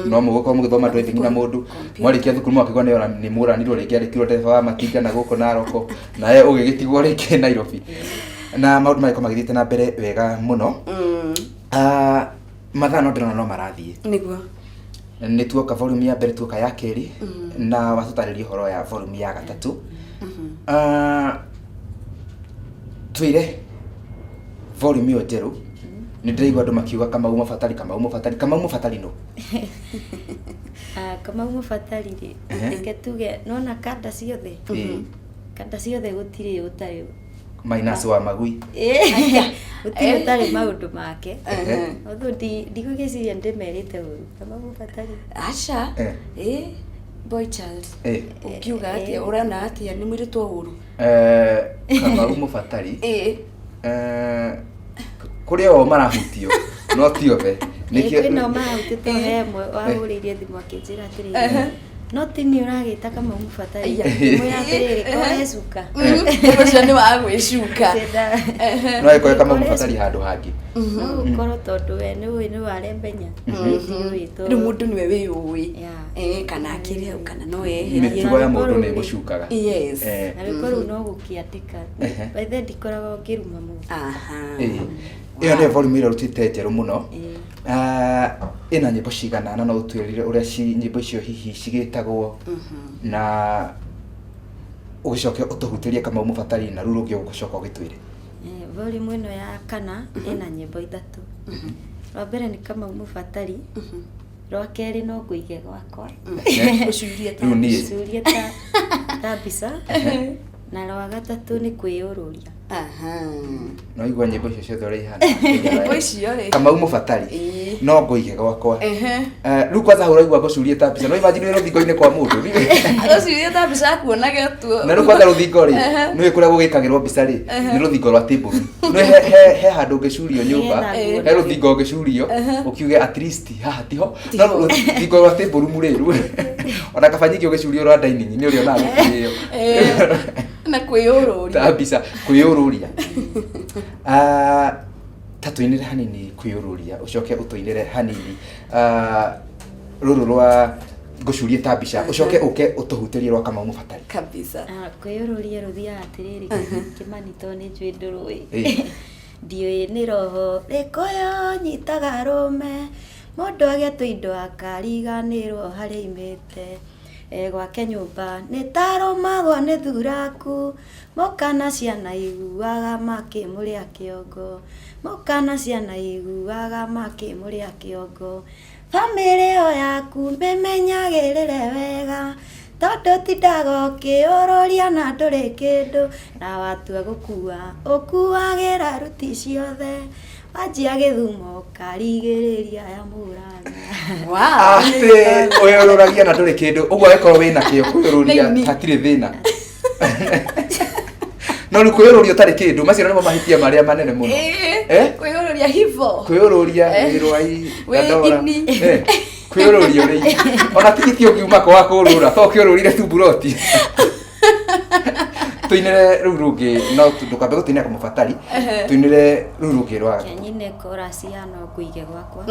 no mũgũkorwo mũgĩthoma driving na mũndũ mwarĩkia thukuru mwakĩgwa nĩ ona nĩ mũranirwo rĩngĩ arĩkirwo ndereba wa matinga na gũkũ Naroko nawe ũgĩgĩtigwo rĩngĩ Nairobi na maũndũ magĩkorwo magĩthiĩte na mbere wega mũno. Mathaa no ndĩrona no marathiĩ. Nĩguo. Nĩ tuoka volume ya mbere tuoka ya kerĩ na watũtarĩria ũhoro ya volume ya gatatũ. Twĩre volume ĩyo njerũ nĩ ndĩraigua andũ makiuga Kamau Mũbatari Kamau Mũbatari Kamau Mũbatari no. Kamau Mũbatari rĩ reke tuge nona kanda ciothe kanda ciothe gũtirĩ ũtarĩ minus wa magui. Gũtirĩ ũtarĩ maũndũ make although ndigũgĩciria ndĩmerĩte ũru Kamau Mũbatari. Aca. Boy child ũngiuga atĩa ũrona atĩa nĩ mwĩrĩtwo ũru? Kamau Mũbatari kũrĩ o marahutio no ti othe. Kwĩna marahutio tondũ he ũmwe wahũrĩire thimũ akĩnjĩra atĩrĩrĩ no ti niĩ ũragĩta Kamau Mũbatari ngĩmwĩra atĩrĩrĩ koe cuka. Ũcio nĩ wa gwĩcuka. No ĩkorwo Kamau Mũbatari handũ hangĩ. No gũkorwo tondũ we nĩ ũĩ nĩ warembenya ndiũĩ tondũ rĩu mũndũ nĩwe wĩyũĩ kana akĩrĩ hau kana no eherie. Mĩtugo ya mũndũ nĩ ĩmũcukaga. Yes. Na rwĩmbo rũu no gũkĩandĩka by the ndikoragwo ngĩruma mũndũ. Ĩyo nĩyo volume ĩrĩa ũrutĩte njerũ mũno. Ĩna nyĩmbo cigana na no ũtwĩrire ũrĩa nyĩmbo icio hihi cigĩtagwo na ũgĩcoke ũtũhutĩrie Kamau Mũbatari na rũu rũngĩ ũgũcoka ũgĩtwĩre. Volume ĩno ya kana ĩna nyĩmbo ithatũ. Rwa mbere nĩ Kamau Mũbatari, rwa kerĩ no ngũige gwakwa Rĩu niĩ. Ũcurie ta mbica na rwa gatatũ nĩ kwĩyũrũria. Aha. No igua nyĩmbo icio ciothe ũrĩa ihana. Nyĩmbo icio rĩ. Kamau mũbatari. Ĩĩ. No ngũige gwakwa. Ehe. Eh, rĩu kwanza ũraigua ngũcurie ta mbica no imagine wĩ rũthingo-inĩ kwa mũndũ. Agũcuria ta mbica akuonage tu. Na rĩu kwanza rũthingo rĩ, Ehe. nĩũĩ kũrĩa gũgĩkagĩrwo mbica rĩ, nĩ rũthingo rwa table. Nĩũĩ he he handũ ũngĩcurio nyũmba, Nĩgetha he rũthingo ũngĩcurio, ũkiuge at least haha tiho. No rũthingo rwa table room rĩ, rĩu ona kaba nyingĩ ũgĩcurio rwa dining nĩ ũrĩonaga gũkĩrĩo. Eh, na kwĩyũrũria. Ta mbica kwĩyũrũria. Ah, ta tũinĩre hanini kwĩyũrũria, ũcoke ũtũinĩre hanini ah, rũrũ rwa ngũcurie ta mbica, ũcoke ũke ũtũhutĩrie rwa Kamau mũbatari. Kabisa. Ah, kwĩyũrũria rũthiaga atĩrĩrĩ kĩmani to nĩ njũĩ ndũrũĩ Ĩĩ. ndiũĩ nĩ roho rĩkũyũ nyitaga rũme mũndũ agĩatwo indo akariganĩrwo harĩa aimĩte e gwake nyũmba nĩ tarũmagwo nĩ thuraku mũka na ciana iguaga makĩmũrĩa kĩongo mũka na ciana iguaga makĩmũrĩa kĩongo bamĩrĩ ĩyo yaku mĩmenyagĩrĩre wega tondũ tindaga ũkĩũrũria na ndũrĩ kĩndũ na watua gũkua ũkuagĩra ruti ciothe wanjia gĩthumo ũkarigĩrĩria ya mũrana. Wow. Atĩ wĩyũrũragia na ndũrĩ kĩndũ ũguo angĩkorwo wĩna kĩo kwĩyũrũria Nĩ ini. hatirĩ thĩna. No rĩu kwĩyũrũria ũtarĩ kĩndũ macio nĩmo mahĩtia marĩa manene mũno. Eh, Eh? kwĩyũrũria hivo. Kwĩyũrũria Eh. wĩ rwai Wĩ Dandora. ini. Eh, kwĩyũrũria ũrĩ ini. Ona tigiti ũngiuma kwaga kũrũra to ũkĩũrũrire tu mburoti. Tũinĩre rũu rũngĩ no ndũkambe gũtũinĩra kamũbatari. Tũinĩre rũu rũngĩ rwa Kenyine korasi ya no ngũige gwakwa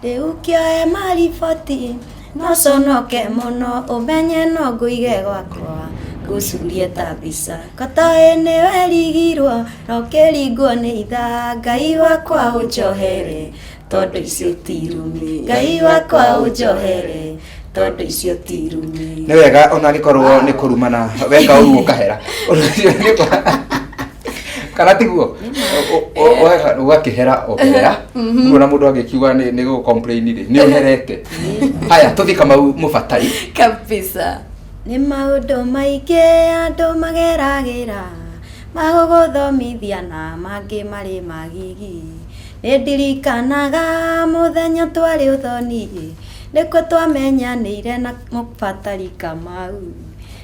rĩu kĩoe mariboti no conoke mũno ũmenye no ngũige gwakwa ngũcurie ta mbica kotoĩ nĩ werigirwo no kĩringwo nĩ ithaa ngai wakwa ũnjohere tondũ icio ti irumi ngai wakwa ũnjohere tondũ icio ti irumi. Nĩ wega ona angĩkorwo nĩ kũrumana weka ũguo ũkahera. Ũndũ ũcio nĩ kana tiguo ũgakĩhera o mbere ya rĩu ona mũndũ agĩkiuga nĩ gũ complain rĩ nĩ ũherete. Haya tũthiĩ Kamau mũbatari. Kabisa. Nĩ maũndũ maingĩ andũ mageragĩra magũgũthomithia na mangĩ marĩ magigi nĩ ndirikanaga mũthenya twarĩ ũthoni nĩkuo twamenyanĩire na mũbatari Kamau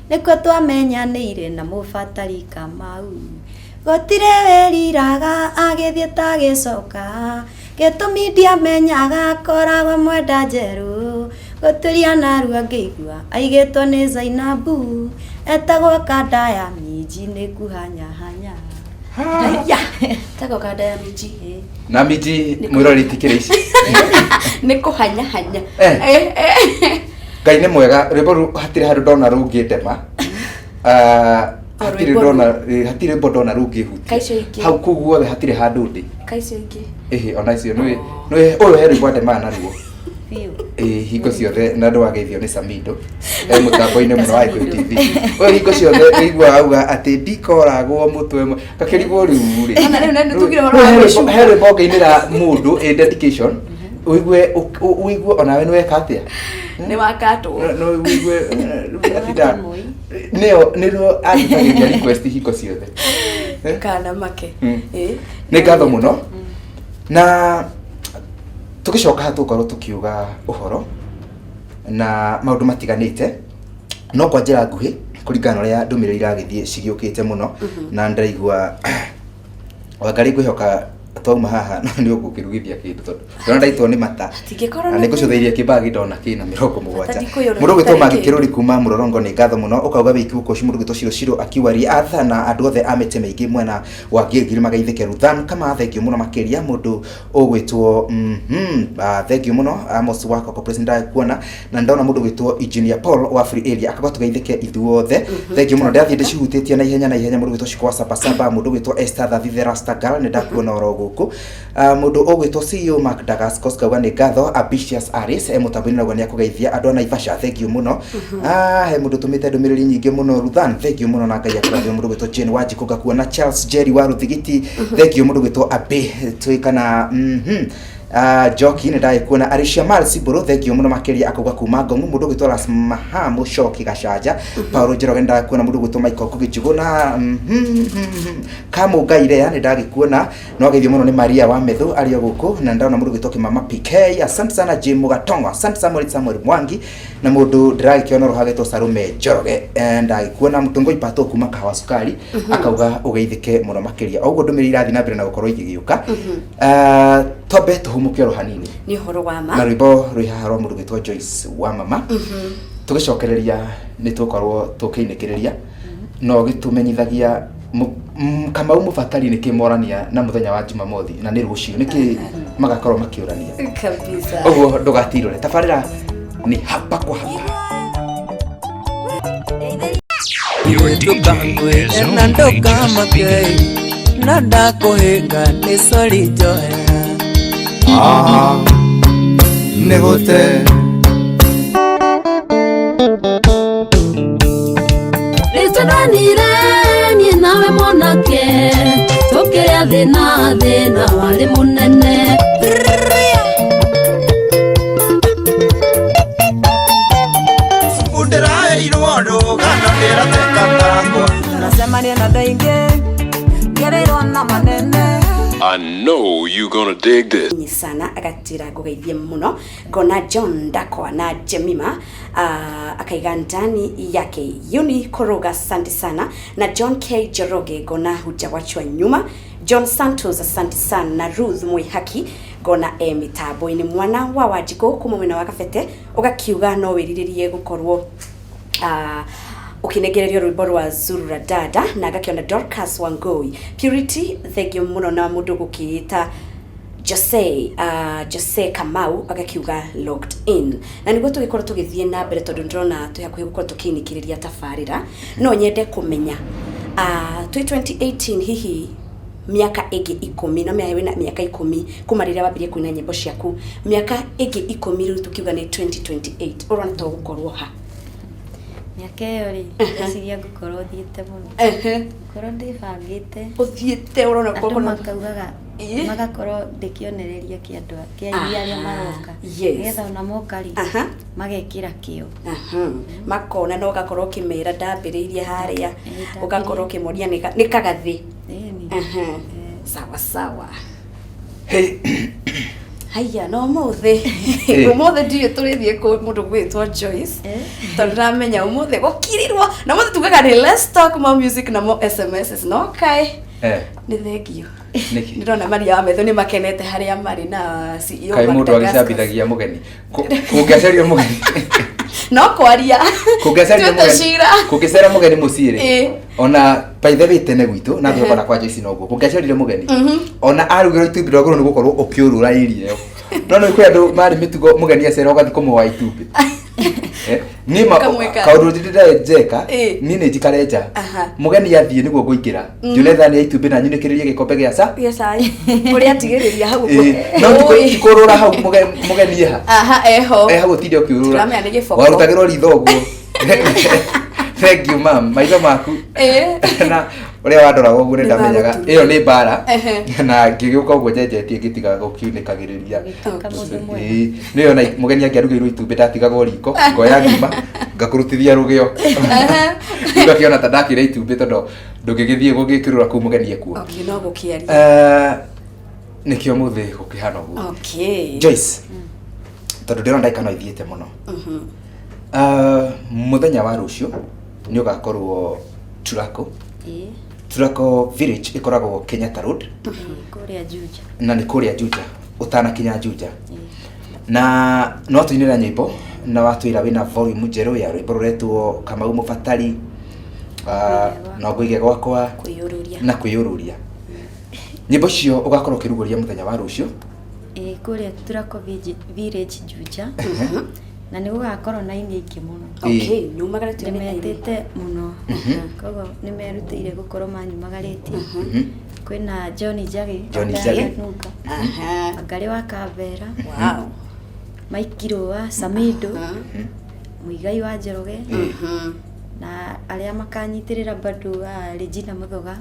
nĩkuo twamenyanĩire na mũbatari Kamau gũtirĩ wĩriraga agĩthiĩ ta agĩcoka gĩtũmi ndiamenyaga koragwo mwenda njerũ gũturia narua ngĩigua aigĩtwo nĩ Zainabu etagwo kanda ya minji nĩ kuhanyahanya. Haya. Tako kanda ya miji. Na minji mwĩroreri itikĩrĩ ici. Nĩ kũhanyahanya. Eh. Eh, eh. Ngai nĩ mwega rwĩmbo rũu hatirĩ handũ ndona rũngĩndema. Ah, hatirĩ rwĩmbo ndona hatirĩ rwĩmbo ndona rũngĩhutia. Kaicio ingĩ. Hau kũu guothe hatirĩ handũ ndĩ. Kaicio ingĩ. Ĩhĩ ona icio nĩũĩ nĩũĩ ũyũ he rwĩmbo andemaga naruo. Biũ. Ĩĩ hingo ciothe na ndwageithio nĩ Samido e mũtambo-inĩ mũno wa Gĩkũyũ TV. Ũyũ hingo ciothe ũiguaga auga atĩ ndikoragwo mũtwe gakĩrigwo rĩu rĩ. Ona rĩu nĩ tugire ũhoro Rĩu wa he rwĩmbo- gwĩcuka. he rwĩmbo ũngĩinĩra mũndũ ĩ dedication ũigue ũigue onawe nĩ weka atĩa. Nĩ wakatwo. No ũigue atinda nĩyo nĩruo andutagĩria request hingo ciothe. Eh? Kana make. Mm. Eh. Nĩ ngatho mũno na tũgĩcoka haha tũgũkorwo tũkiuga ũhoro na maũndũ matiganĩte no kwa njĩra nguhĩ kũringana na ũrĩa ndũmĩrĩri iragĩthiĩ cigĩũkĩte mũno na ndĩraigua Wangarĩ ngwĩhoka twauma haha nĩ ũgũkĩrugithia kĩndũ tondũ ndona ndaitwo nĩ mata Hatingĩkorwo na na nĩ ngũcũthĩirie kĩmbagi ndona kĩna mĩrongo mũgwanja Bata ndikũiyũrwo mũndũ ũgwĩtwo gĩtarĩ Maggie kĩndũ. Kĩrũri kuma mũrorongo nĩ ngatho mũno ũkauga wĩ kiugo ũcio mũndũ ũgwĩtwo Ciro Ciro akiuga Riatha na andũ othe a mĩtĩ mĩingĩ mwena wa Gilgil magaithĩke Ruthan kama thengio mũno makĩria mũndũ ũgwĩtwo thengio mũno Amos wa Coco President ndakuona na ndona mũndũ ũgwĩtwo Engineer Paul wa Free Area akauga tũgeithĩke ithuothe thengio mũno ndĩrathiĩ ndĩcihutĩtie na ihenya na ihenya mũndũ ũgwĩtwo Shiko wa Saba Saba mũndũ ũgwĩtwo Esther Thathi the Rasta Girl nĩ ndakuona oro gũkũ. Mũndũ ũgwĩtwo CEO Mark Dagascos kauga nĩ ngatho Ambitious Aris e mũtambo-inĩ nauga nĩ akũgeithia andũ a Naivasha thengio mũno. He mũndũ ũtũmĩte ndũmĩrĩri nyingĩ mũno Ruthan thengio mũno na Ngai akũrathime mũndũ ũgwĩtwo Jane Wanjikũ ngakuona Charles Jerry wa Rũthigiti thengio mũndũ ũgwĩtwo Abe twĩ kana Njoki nĩ ndagĩkuona Alicia Miles Mbũrũ, thengio mũno makĩria, akauga kuma Ngong'u. Mũndũ ũgwĩtwo Rasmaha Mũcoki Gacanja, Paulo Njoroge nĩ ndagĩkuona. Mũndũ ũgwĩtwo Michael Ngugi Njuguna, Kamũngai Rea nĩ ndagĩkuona. No geithio mũno nĩ Maria wa Methu arĩ o gũkũ, na ndona mũndũ ũgwĩtwo Kĩmama PK, asante sana. Jim Mugatongo, asante. Samuel Samuel Mwangi, na mũndũ ndĩragĩkĩona oro hagĩtwo Sarume Njoroge. Ndagĩkuona Mũtũngũ Ipato kuma Kahawa Sukari, akauga ũgeithĩke mũno makĩria. O ũguo ndũmĩrĩri irathiĩ na mbere na gũkorwo igĩgĩũka. Twambe tũhumũke oro hanini Nĩ ũhoro wa na ma. Rwĩmbo rwĩ haha rwa mũndũ gwĩtwo Joyce wa mama. Tũgĩcokereria nĩ tũgũkorwo tũkĩinĩkĩrĩria no gĩtũmenyithagia Kamau Mũbatari nĩkĩ morania na mũthenya wa Jumamothi na nĩ rũciũ, nĩkĩ magakorwo makĩũrania. Kabisa. Ũguo ndũgatirore tabarĩra ni hapa kwa hapa. Your DJ is Na only just ndũkamake beginning. na ndakũhĩnga nĩ sori njohera. Ah, nĩ gũte. Nĩtwendanire niĩ nawe mwanake, tũkĩrĩa thĩna, thĩna warĩ mũnene. Ndĩraheirwo rũgano ndĩrateka takwa. Tunacemania na andũ aingĩ, ngereirwo na manene. I know you gonna dig this. Nyi sana agatira ngũgeithie mũno. Ngona John Ndakwa na Jemima, akaiga ndani yake Uni Koroga, asante sana. Na John K Joroge, ngona hujawachwa nyuma. John Santos, asante sana. Na Ruth Mwihaki, ngona e mitambo-inĩ. Mwana wa Wanjikũ kuma mwena wa Kabete, ũgakiuga no wĩrirĩrie gũkorwo ukinengererio rwimbo rwa Zurura Dada, na ngakiona Dorcas Wangui Purity, thengio muno. Na mundu gukiita Jose, Jose Kamau, agakiuga locked in. Na niguo tugikorwo tugithie na mbere, tondu ndĩrona twĩ hakuhĩ gũkorwo tũkĩinĩkĩrĩria tabarĩra, no nyende kũmenya, twĩ 2018, hihi mĩaka ĩngĩ 10, no mĩaka wĩna mĩaka 10 kuma rĩrĩa wambirie kũina nyĩmbo ciaku, mĩaka ĩngĩ 10 rĩu tukiuga nĩ 2028, ũrona to gũkorwo ha? Mĩaka ĩyo rĩ, ngwĩciria ngũkorwo thiĩte mũno, ngũkorwo ndĩbangĩte. Ũthiĩte ũrona Andũ gũkorwo makaugaga, magakorwo ndĩ kĩonereria kĩa andũ kĩa iria arĩa maroka, nĩgetha ona moka rĩ, magekĩra kĩo. Aha. Makona no ũgakorwo ũkĩmera ndambĩrĩirie harĩa, ũgakorwo ũkĩmonia nĩ kagathĩ. Ĩni. Aha. Sawa sawa. Hey. Haiya, no ũmũthĩ, ũmũthĩ ndiũĩ tũrĩthiĩ kũ mũndũ gwĩtwo Joyce, tondũ ndamenya ũmũthĩ gũkirirwo na ũmũthĩ tugaga nĩ let's talk more music na more SMSs, no kaĩ nĩ thengio. Nĩkĩ? Ndĩrona Maria wa Metho nĩ makenete harĩa marĩ na CEO Kaĩ mũndũ Madagascar. agĩcambithagia mũgeni? Kũngĩacario mũgeni, no kwaria kũngĩacario tuĩte mũgeni, cira. Kũngĩcera mũgeni mũciĩ rĩ, ona by the way tene gwitũ na thogora kwa Joyce noguo kũngĩacerire mũgeni, ona arugĩrwo itumbĩ ndwagĩrĩirwo nĩ gũkorwo ũkĩũrũra irio ĩyo. No nĩ kwĩ andũ marĩ mĩtugo, mũgeni acera ũgathiĩ kũmũhoya itumbĩ. Niĩ Ũkamwĩka. kaũndũ ndĩrĩ njeka, niĩ nĩ njikare nja, mũgeni athiĩ nĩguo ngũingĩra, njone thani ya itumbĩ na nyunĩkĩrĩrie gĩkombe gĩa ca. Gĩa cai ũrĩa atigĩrĩria hau. No ti kũrũra hau mũgeni eha. Aha, eho. Hau ũtinde ũkĩũrũra. Tũramenya nĩ gĩboko. Warutagĩrwo ritho ũguo. Thank you mam, maitho maku na ũrĩa wandoraga ũguo nĩ ndamenyaga Nĩmagũtuire. ĩyo nĩ mbara. Na ngĩgĩũka ũguo njenjetie ngĩtiga gũkiunĩkagĩrĩria. Ũgĩtuĩka mũndũ mwega. Nĩyo na mũgeni angĩarugĩirwo itumbĩ ndatigagwo riko, ngoya ngima ngakũrutithia rũgĩo, ngakĩona ta ndakĩra itumbĩ, tondũ ndũngĩgĩthiĩ gũgĩkĩrũra kũu mũgeni ekuo. Okay, no gũkĩaria. Nĩkĩo mũthĩ gũkĩhana ũguo. Joyce, tondũ ndĩrona ndagĩka no ithiĩte mũno, mũthenya wa rũciũ nĩ ũgakorwo Turako. Turako Village ĩkoragwo Kenyatta Road. Kũrĩa Juja. Na nĩ kũrĩa Juja, ũtanakinya Juja. Na no tũinĩra nyĩmbo na watwĩra wĩna volume njerũ ya rwĩmbo rũretwo Kamau Mũbatari, no ngũige gwakwa. Kwĩyũrũria. Na kwĩyũrũria, nyĩmbo icio ũgakorwo ũkĩrugũria mũthenya wa rũciũ. Ĩĩ, kũrĩa Turako Village Juja, na nĩ gũgakorwo na aini aingĩ mũno. Okay, nyumagarĩtio nĩ aini. Nĩmetĩte mũno, koguo nĩ merutĩire gũkorwo manyumagarĩtie. Kwĩna John Njagi. John Njagi. Nunga. Wangarĩ wa Kambera. Mike Rũa Samido, Muigai wa Njoroge, na arĩa makanyitĩrĩra bado, Regina Muthoga,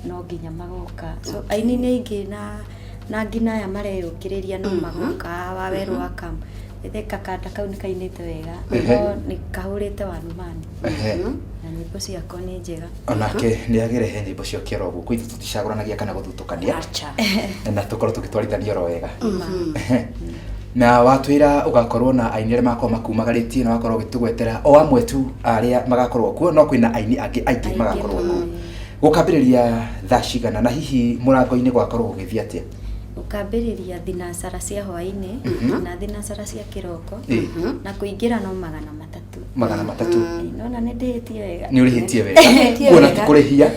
no nginya magoka. So aini nĩ aingĩ na Na nginya aya mareyũkĩrĩria no magoka Wawerũ wa Kam. Ĩthĩ kakanda kau nĩ kainĩte wega, no nĩ kahũrĩte wanumani na nyĩmbo ciako nĩ njega. Onake nĩ agĩrehe nyĩmbo ciake oro gũkũ, ithuĩ tũticagũranagia kana gũthutũkania. Acha. Na tũkorwo tũgĩtwarithania oro wega. Na watwĩra ũgakorwo na aini arĩa magakorwo makumagarĩtie, na wakorwo ũgĩtũgwetera o amwe tu arĩa magakorwo kuo, no kwĩna aini angĩ aingĩ magakorwo kuo. Gũkambĩrĩria thaa cigana, na hihi mũrango-inĩ gwakorwo gũgĩthiĩ atĩa? Ũkambĩrĩria thinacara cia hwaĩ-inĩ na thinacara cia kĩroko, na kũingĩra no 300. 300. Nona nĩ ndĩhĩtie wega. Nĩ ũrĩhĩtie wega, kuona ti kũrĩhia,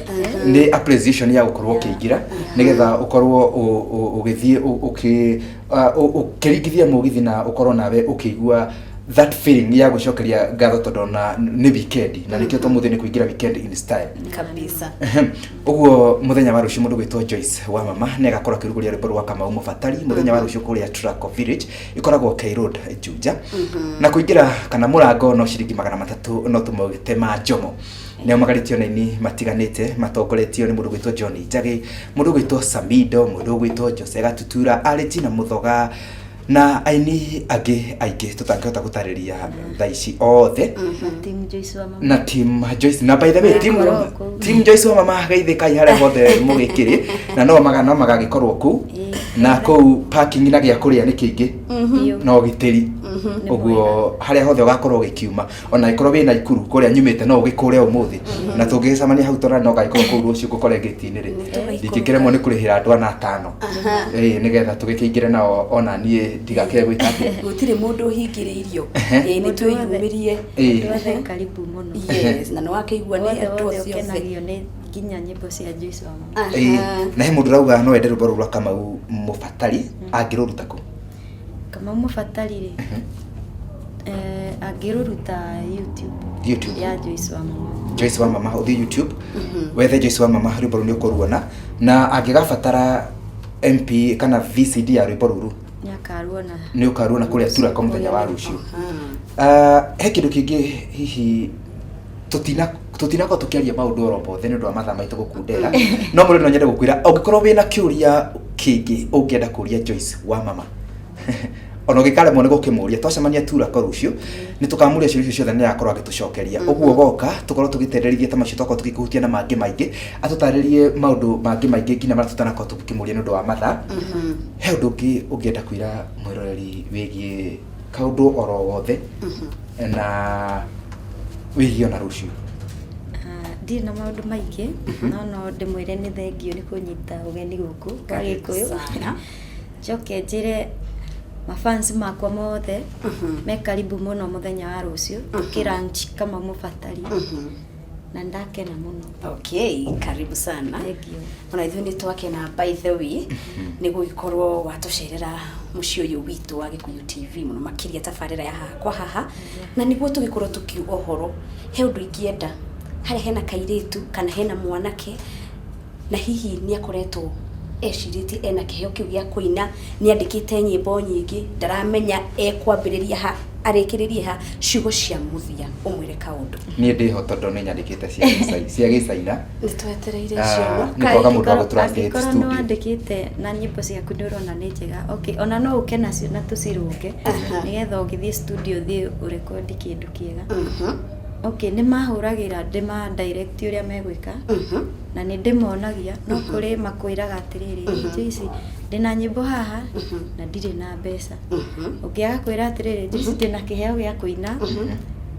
nĩ appreciation ya gũkorwo ũkĩingĩra nĩgetha ũkorwo ũgĩthiĩ ũkĩringithia mũgithi na ũkorwo nawe ũkĩigua that feeling ya gũcokeria ngatho, tondũ ona nĩ weekend na nĩkĩo tũmũthĩ nĩ kũingĩra weekend in style. Kabisa. Ũguo mũthenya wa rũciũ mũndũ gwĩtwo Joyce wa Mama nĩ agakorwo akĩrugũria rwĩmbo rwa Kamau Mũbatari mũthenya wa rũciũ kũrĩa Traco Village, ĩkoragwo K Road, Juja, na kũingĩra kana mũrango no ciringi 300, no tũmũgĩte ma njomo. Nĩ aumagarĩtio na aini matiganĩte matongoretio nĩ mũndũ gwĩtwo John Njagĩ, mũndũ gwĩtwo Samido, mũndũ gwĩtwo Jose Gatutura, Arĩtina Mũthoga na aini angĩ aingĩ tũtangĩhota gũtarĩria thaa ici othe. Na team Joyce wa Mama. Na team Joyce, na by the way, team Magakorwo kũu. Team Joyce wa Mama, geithĩkai harĩa hothe mũgĩkĩrĩ, na no magagĩkorwo kũu, na kũu parking na gĩa kũrĩa nĩ kĩingĩ Biũ. na ũgitĩri. Ũguo harĩa hothe ũgakorwo ũgĩkiuma, ona ĩkorwo wĩ Naikuru kũrĩa nyumĩte, no ũgĩkũre ũmũthĩ na tũngĩgĩcemania hau, tondũ no gagĩkorwo kũu rũciũ ngũkore ngĩti-inĩ rĩ, ndingĩkĩremwo nĩ kũrĩhĩra andũ ana atano. Ĩĩ, nĩgetha tũgĩkĩingĩre nao, ona niĩ ndigakĩe gwĩka atĩa. Gũtirĩ mũndũ ũhingĩrĩirio. Ĩĩ, nĩ twĩyumĩrie. Andũ othe karibu mũno. Yes, na nĩ wakĩigua nĩ Wothe andũ wothe othe othe. ũkenagio nĩ nginya nyĩmbo cia Joyce wa Mama. Ĩĩ, na he mũndũ ũrauga no ende rwĩmbo rũu rwa Kamau Mũbatari, angĩrũruta kũ? Kamau Mũbatari rĩ, angĩrũruta YouTube. YouTube. Ya Joyce wa Mama. Joyce wa Mama, ũthiĩ YouTube wethe Joyce wa Mama, rwĩmbo rũu nĩ ũkũruona, na angĩgabatara MP kana VCD ya rwĩmbo rũrũ, nĩakaruona. Nĩ ũkaruona kũrĩa Turako mũthenya wa rũciũ. He kĩndũ kĩngĩ hihi tũtinakorwo tũkĩaria maũndũ oro mothe nĩ ũndũ wa mathaa maitũ gũkundera, no mũndũ no nyende gũkwĩra ũngĩkorwo wĩna kĩũria kĩngĩ ũngĩenda kũria Joyce wa Mama, ona ũngĩkaremwo nĩ gũkĩmũria, twacemania Turako rũciũ nĩ tũkamũria ciũria icio ciothe, nĩ agakorwo agĩtũcokeria. Ũguo goka tũkorwo tũgĩtenderithia ta macio twakorwo tũgĩkũhutia na mangĩ maingĩ, atũtarĩrie maũndũ mangĩ maingĩ nginya marĩa tũtanakorwo tũkĩmũria nĩ ũndũ wa mathaa. He ũndũ ũngĩ ũngĩenda kwĩra mwĩroreri wĩgiĩ kaũndũ oro wothe na wĩgiĩ ona rũciũ? Ah, ndirĩ na maũndũ maingĩ, no ndĩmwĩre nĩ thengiũ nĩ kũnyita ũgeni gũkũ kwa Gĩkũyũ. Sana. Njoke njĩre mafans makwa mothe me karibu mũno mũthenya wa rũciũ tũkĩ-launch Kamau Mũbatari, na ndakena mũno. Okay, karibu sana. Thank you. Ona ithuĩ nĩ twakena, by the way, nĩ gũgĩkorwo watũcerera mũciĩ ũyũ witũ wa Gĩkũyũ TV, mũno makĩria tabarĩra ya Haha kwa Haha, na nĩguo tũgĩkorwo tũkiuga ũhoro. He ũndũ ingĩenda harĩa hena kairĩtu kana hena mwanake na hihi nĩ akoretwo ecirĩtie ena kĩheo kĩu gĩa kũina, nĩ andĩkĩte nyĩmbo nyingĩ, ndaramenya ekwambĩrĩria ha arĩkĩrĩrie ha, ciugo cia mũthia ũmwĩre kaũndũ. Niĩ ndĩho tondũ nĩ nyandĩkĩte cia gĩcaina. Nĩ twetereire Ah, ciugo. nĩ kwaga mũndũ wa gũ-translate Angĩkorwo nĩ studio. wandĩkĩte na nyĩmbo ciaku nĩ ũrona nĩ njega, okay, ona no ũke nacio na tũcirũnge nĩgetha ũgĩthiĩ studio ũthiĩ ũrekondi kĩndũ kĩega. Okay, nĩ mahũragĩra ndĩma direct ũrĩa megwĩka na nĩ ndĩmonagia, no kũrĩ makwĩraga atĩrĩrĩ, "Joyce, ndĩna nyĩmbo haha na ndirĩ na mbeca." Ũngĩ agakwĩra atĩrĩrĩ, "Joyce, ndĩna kĩheo gĩa kũina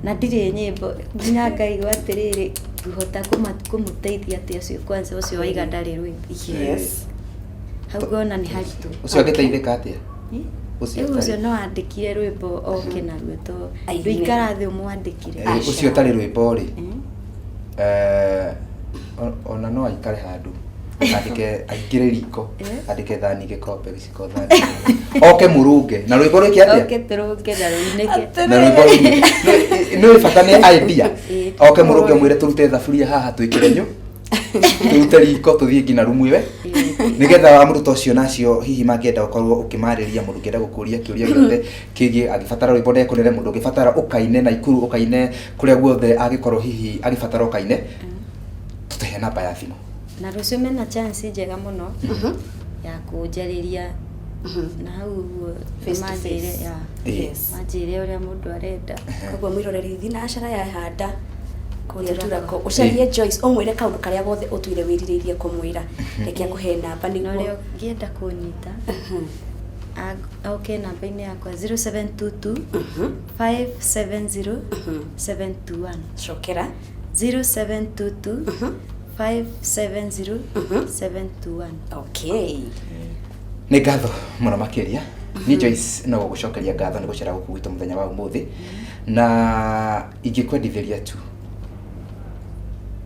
na ndirĩ nyĩmbo." Nginya ngaigua atĩrĩrĩ, ngũhota kũmũteithia atĩa ũcio? Kwanza ũcio waiga ndarĩ rwĩmbo. Hau ngona nĩ haritũ. Ũcio angĩteithĩka atĩa? Ũcio Rĩu ũcio ũtarĩ no andĩkire rwĩmbo oke naruo to Aine. ndũikara thĩ ũmwandĩkire. Ũcio ũtarĩ rwĩmbo rĩ, ona no aikare handũ andĩke, aingĩre riko, andĩke thani gĩkombe gĩciko thani, oke mũrũnge na rwĩmbo rwĩke atĩa? Oke tũrũnge na rũinĩke. Na rwĩmbo rũinĩke. Nĩ bata nĩ idea. Oke mũrũnge, mwĩre tũrute thaburia haha, twĩkĩre nyũ, tũrute riko, tũthiĩ nginya rumu ĩwe, nĩgetha wa mũndũ ta ũcio nacio hihi mangĩenda gũkorwo ũkĩmarĩria, mũndũ ũngĩenda gũkũria kĩũria gĩothe kĩgiĩ angĩbatara rwĩmbo ndekũnĩre, mũndũ ũngĩbatara ũkaine Naikuru, ũkaine kũrĩa guothe angĩkorwo hihi agĩbatara ũkaine, tũtũhe namba ya thimũ. Na rũciũ mena chance njega mũno. Ya kũnjarĩria na hau ũguo Face to manjĩre face. ya Yes. manjĩre ũrĩa mũndũ arenda. Koguo mwĩroreri thi na acara ya handa kũrĩa turako ũcarie Joyce ũmwĩre kaũndũ karĩa gothe ũtũire wĩrirĩirie kũmwĩra, reke akũhe namba Na nĩguo ũrĩa ũngĩenda kũnyita oke namba-inĩ yakwa 0722 570 721. Cokera. 0722 570 721. Okay. Nĩ ngatho mũno makĩria. Niĩ Joyce no gũgũcokeria ngatho nĩ gũcera gũkũ gwitũ mũthenya wa ũmũthĩ, na ingĩkwendithĩria tu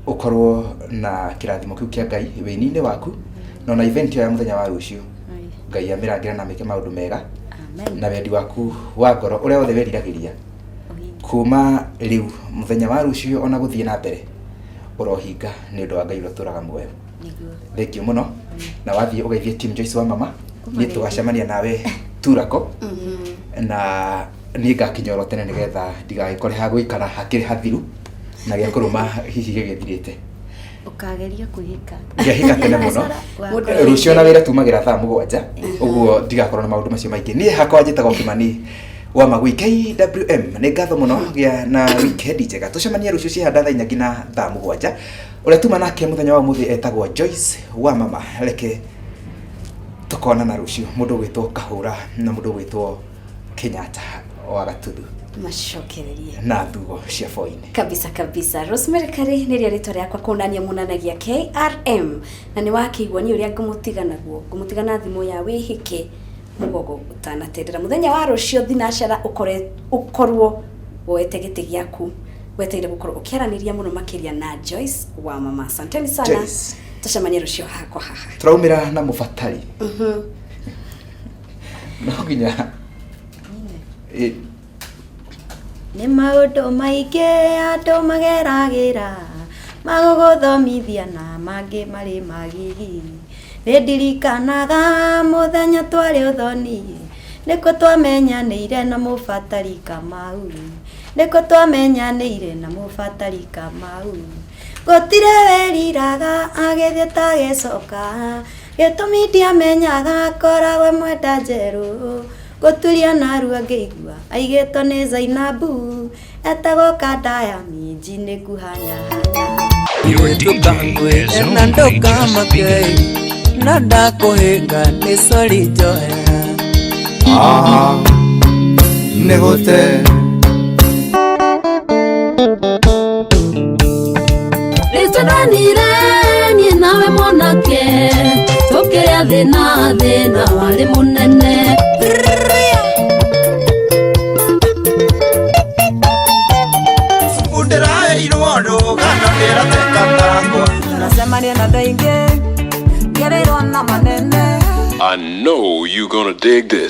ũkorwo na kĩrathimo kĩu kĩa Ngai wĩini-inĩ waku, na ona event ĩyo ya mũthenya wa rũciũ, Ngai amĩrangĩre na amĩke maũndũ mega. Amen. Na wendi waku wa ngoro ũrĩa wothe weriragĩria kuma rĩu mũthenya wa rũciũ ona gũthiĩ na mbere ũrohinga nĩ ũndũ wa Ngai ũrĩa ũtũraga muoyo. Nĩguo. Thank you mũno, na wathiĩ ũgeithie team Joyce wa mama. Niĩ tũgacemania nawe turako, na niĩ ngakinya oro tene nĩgetha ndigagĩkore ha gũikara hakĩrĩ hathiru na gĩa kũrũma hihi gĩgĩthirĩte. Ũkageria kwĩhĩka. Ngehĩka tene mũno. Rũciũ na wĩra tumagĩra thaa 7, ũguo ndigakorwo na maũndũ macio maingĩ. Niĩ hakwa njĩtagwo Kĩmani wa Magui KWM. Nĩ ngatho mũno, gĩa na weekend njega, tũcemanie rũciũ cihanda thaa 4 nginya thaa 7. Ũrĩa tuma nake mũthenya wa ũmũthĩ etagwo Joyce wa mama. Reke tũkonana rũciũ, mũndũ ũgwĩtwo Kahũra na mũndũ ũgwĩtwo Kenyatta wa Gatuthu macokererie na thugo cia boinĩ. Kabisa kabisa. Rosemary Kari nĩrĩo rĩtwa rĩakwa, kũnania munanagia KRM, na nĩ wakĩigua niĩ ũrĩa ngũmũtiga naguo, ngũmũtiga na thimũ ya wĩhĩke mũgogo ũtanatendera. Mũthenya wa rũciũ thinacara ũkore ũkorwo woete gĩtĩ gĩaku wetereire gũkorwo ũkĩaranĩria mũno makĩria na Joyce wa mama. Asanteni sana. Joyce. Tũcemanie rũciũ hakwa haha. Tũraumĩra na mũbatari no nginya Nĩ maũndũ maingĩ andũ mageragĩra magũgũthomithia na mangĩ marĩ magigi. Nĩ ndirikanaga mũthenya twarĩ ũthoni, nĩkuo twamenyanĩire na mũbatari Kamau, nĩkuo twamenyanĩire na mũbatari Kamau. Gũtirĩ weriraga agĩthiĩ ta agĩcoka, gĩtũmi ndiamenyaga koragwo mwenda njerũ. Gũturia narua ngĩigua aigĩtwo nĩ Zainabu, etagwo kanda ya minji nĩ kuhanyahanya. Your DJ is na only just ndũkamake beginning. na ndakũhĩnga nĩ sori njohera. Ah, nĩ gũte. Nĩtwendanire niĩ nawe mwanake, tũkĩrĩa thĩna thĩna warĩ mũnene. Cukuru ndĩraheirwo rũgano ndĩrateka takwa. Nacemania na andũ aingĩ ngereirwo na manene. I know you gonna dig this.